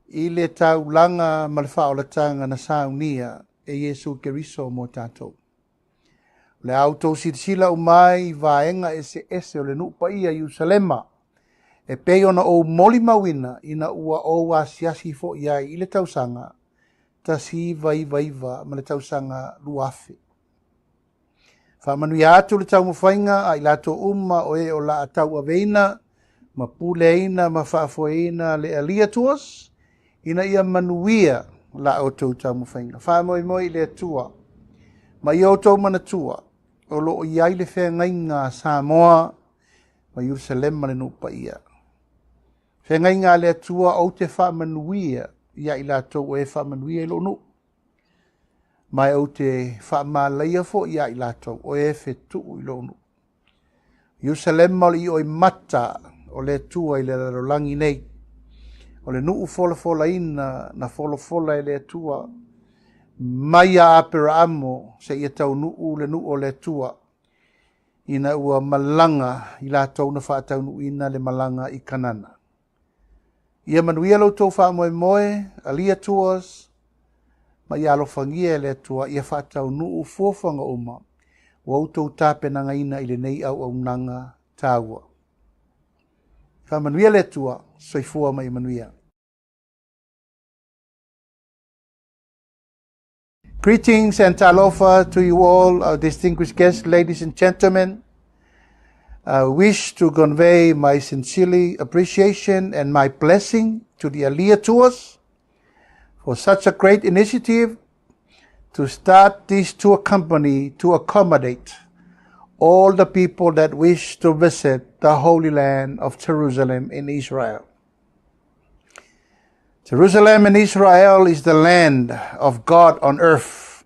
i le taulaga ma le faaolataga na saunia e Iesu Keriso mo tatou. O le a outou silasila uma ai i vaega eseese o le nuu paia i Ierusalema, e pei ona ou molimauina ina ua ou asiasi foi ai i le tausaga 1999 ma le tausaga 2000. Faamanuia atu le taumafaiga a i latou uma o e o la tauaveina ma puleaina ma faafoeina le Alia Tours ina ia manuia la outou taumafaiga. Faamoemoe i le Atua ma ia outou manatua o loo i ai le feagaiga a Samoa ma Ierusalema le nuu paia. Feagaiga a le Atua ou te faamanuia ia i latou o e faamanuia i lou nuu, ma e ou te faamalaia foi ia i latou o e fetuu i lou nuu. Ierusalema o le ioimata o le Atua i le lalolagi nei, o le nuu folafolaina na folafola e le Atua mai ia Aperaamo seia taunuu le nuu o le Atua, ina ua malaga i latou na faataunuuina le malaga i Kanana. Ia manuia lo outou faamoemoe, Alia Tours, ma ia alofagia e le Atua ia faataunuu fuafuaga uma ua outou tapenagaina i lenei auaunaga taua. Faamanuia le Atua, soifua ma ia manuia. Greetings and talofa to you all, our distinguished guests, ladies and gentlemen. I wish to convey my sincere appreciation and my blessing to the Alia Tours for such a great initiative to start this tour company to accommodate all the people that wish to visit the Holy Land of Jerusalem in Israel. Jerusalem in Israel is the land of God on earth.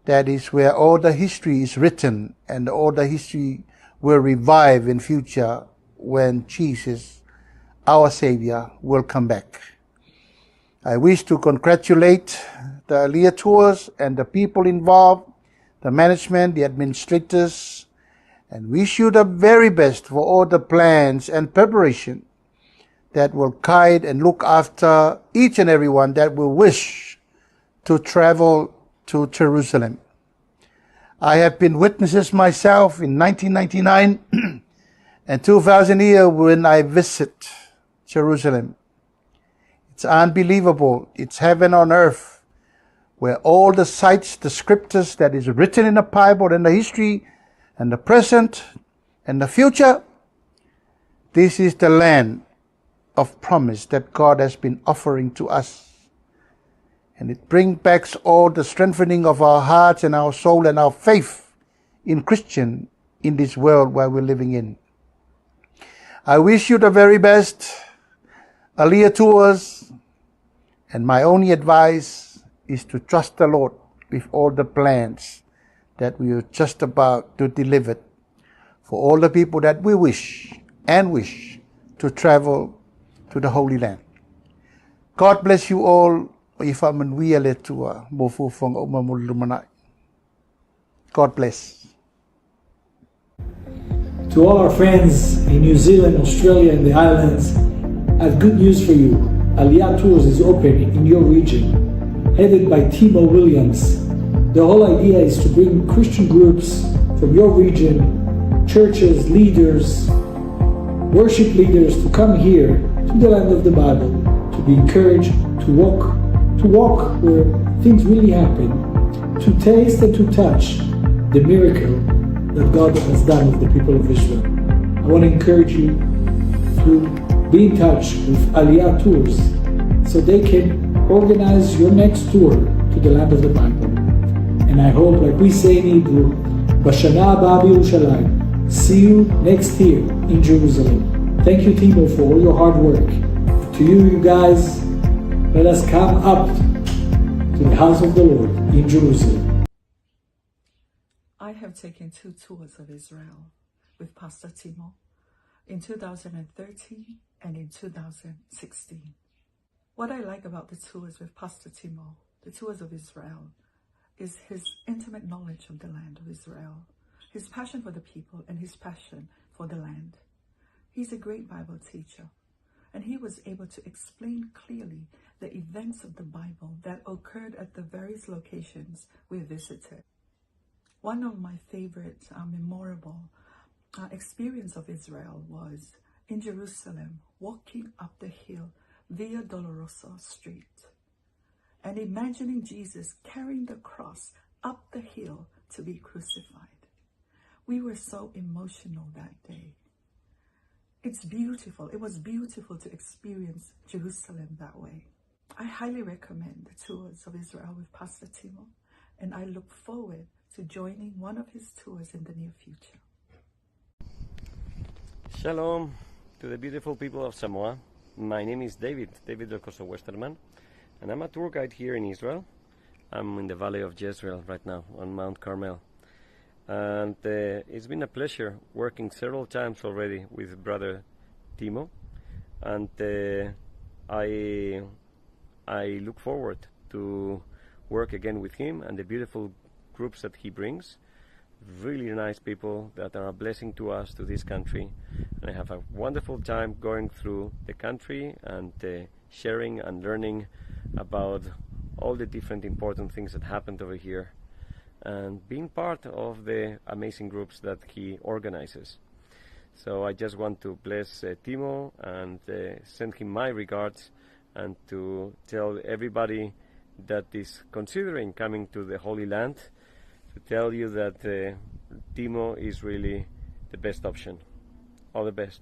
That is where all the history is written, and all the history will revive in future when Jesus, our Savior, will come back. I wish to congratulate the Alia Tours and the people involved, the management, the administrators, and wish you the very best for all the plans and preparation that will guide and look after each and every one that will wish to travel to Jerusalem. I have been witnesses myself in 1999 and 2000 year when I visit Jerusalem. It's unbelievable. It's heaven on earth, where all the sites, the scriptures that is written in the Bible and the history and the present and the future, this is the land of promise that God has been offering to us. And it brings back all the strengthening of our hearts and our soul and our faith in Christian in this world where we're living in. I wish you the very best, Alia Tours, and my only advice is to trust the Lord with all the plans that we are just about to deliver for all the people that we wish and wish to travel to the Holy Land. God bless you all. Ia faamanuia le Atua mo fuafuaga uma mo le lumanai. God bless. To all our friends in New Zealand, Australia, and the islands, I have good news for you. Aliyah Tours is open in your region, headed by Timo Williams. The whole idea is to bring Christian groups from your region, churches, leaders, worship leaders to come here to the land of the Bible to be encouraged to walk where things really happen, to taste and to touch the miracle that God has done with the people of Israel. I want to encourage you to be in touch with Aliyah Tours so they can organize your next tour to the land of the Bible. And I hope, like we say in Hebrew, בשנה הבאה בירושלים. See you next year in Jerusalem. Thank you, Timo, for all your hard work. To you, you guys, let us come up to the house of the Lord in Jerusalem. I have taken two tours of Israel with Pastor Timo in 2013 and in 2016. What I like about the tours with Pastor Timo, the tours of Israel, is his intimate knowledge of the land of Israel, his passion for the people and his passion for the land. He's a great Bible teacher, and he was able to explain clearly the events of the Bible that occurred at the various locations we visited. One of my favorite memorable experience of Israel was in Jerusalem, walking up the hill Via Dolorosa Street and imagining Jesus carrying the cross up the hill to be crucified. We were so emotional that day. It's beautiful. It was beautiful to experience Jerusalem that way. I highly recommend the tours of Israel with Pastor Timo, and I look forward to joining one of his tours in the near future. Shalom to the beautiful people of Samoa. My name is David, David Delcorso Westerman, and I'm a tour guide here in Israel. I'm in the Valley of Jezreel right now on Mount Carmel. And it's been a pleasure working several times already with Brother Timo. And I look forward to work again with him and the beautiful groups that he brings. Really nice people that are a blessing to us, to this country. And I have a wonderful time going through the country and sharing and learning about all the different important things that happened over here and being part of the amazing groups that he organizes. So I just want to bless Timo and send him my regards and to tell everybody that is considering coming to the Holy Land to tell you that Timo is really the best option. All the best.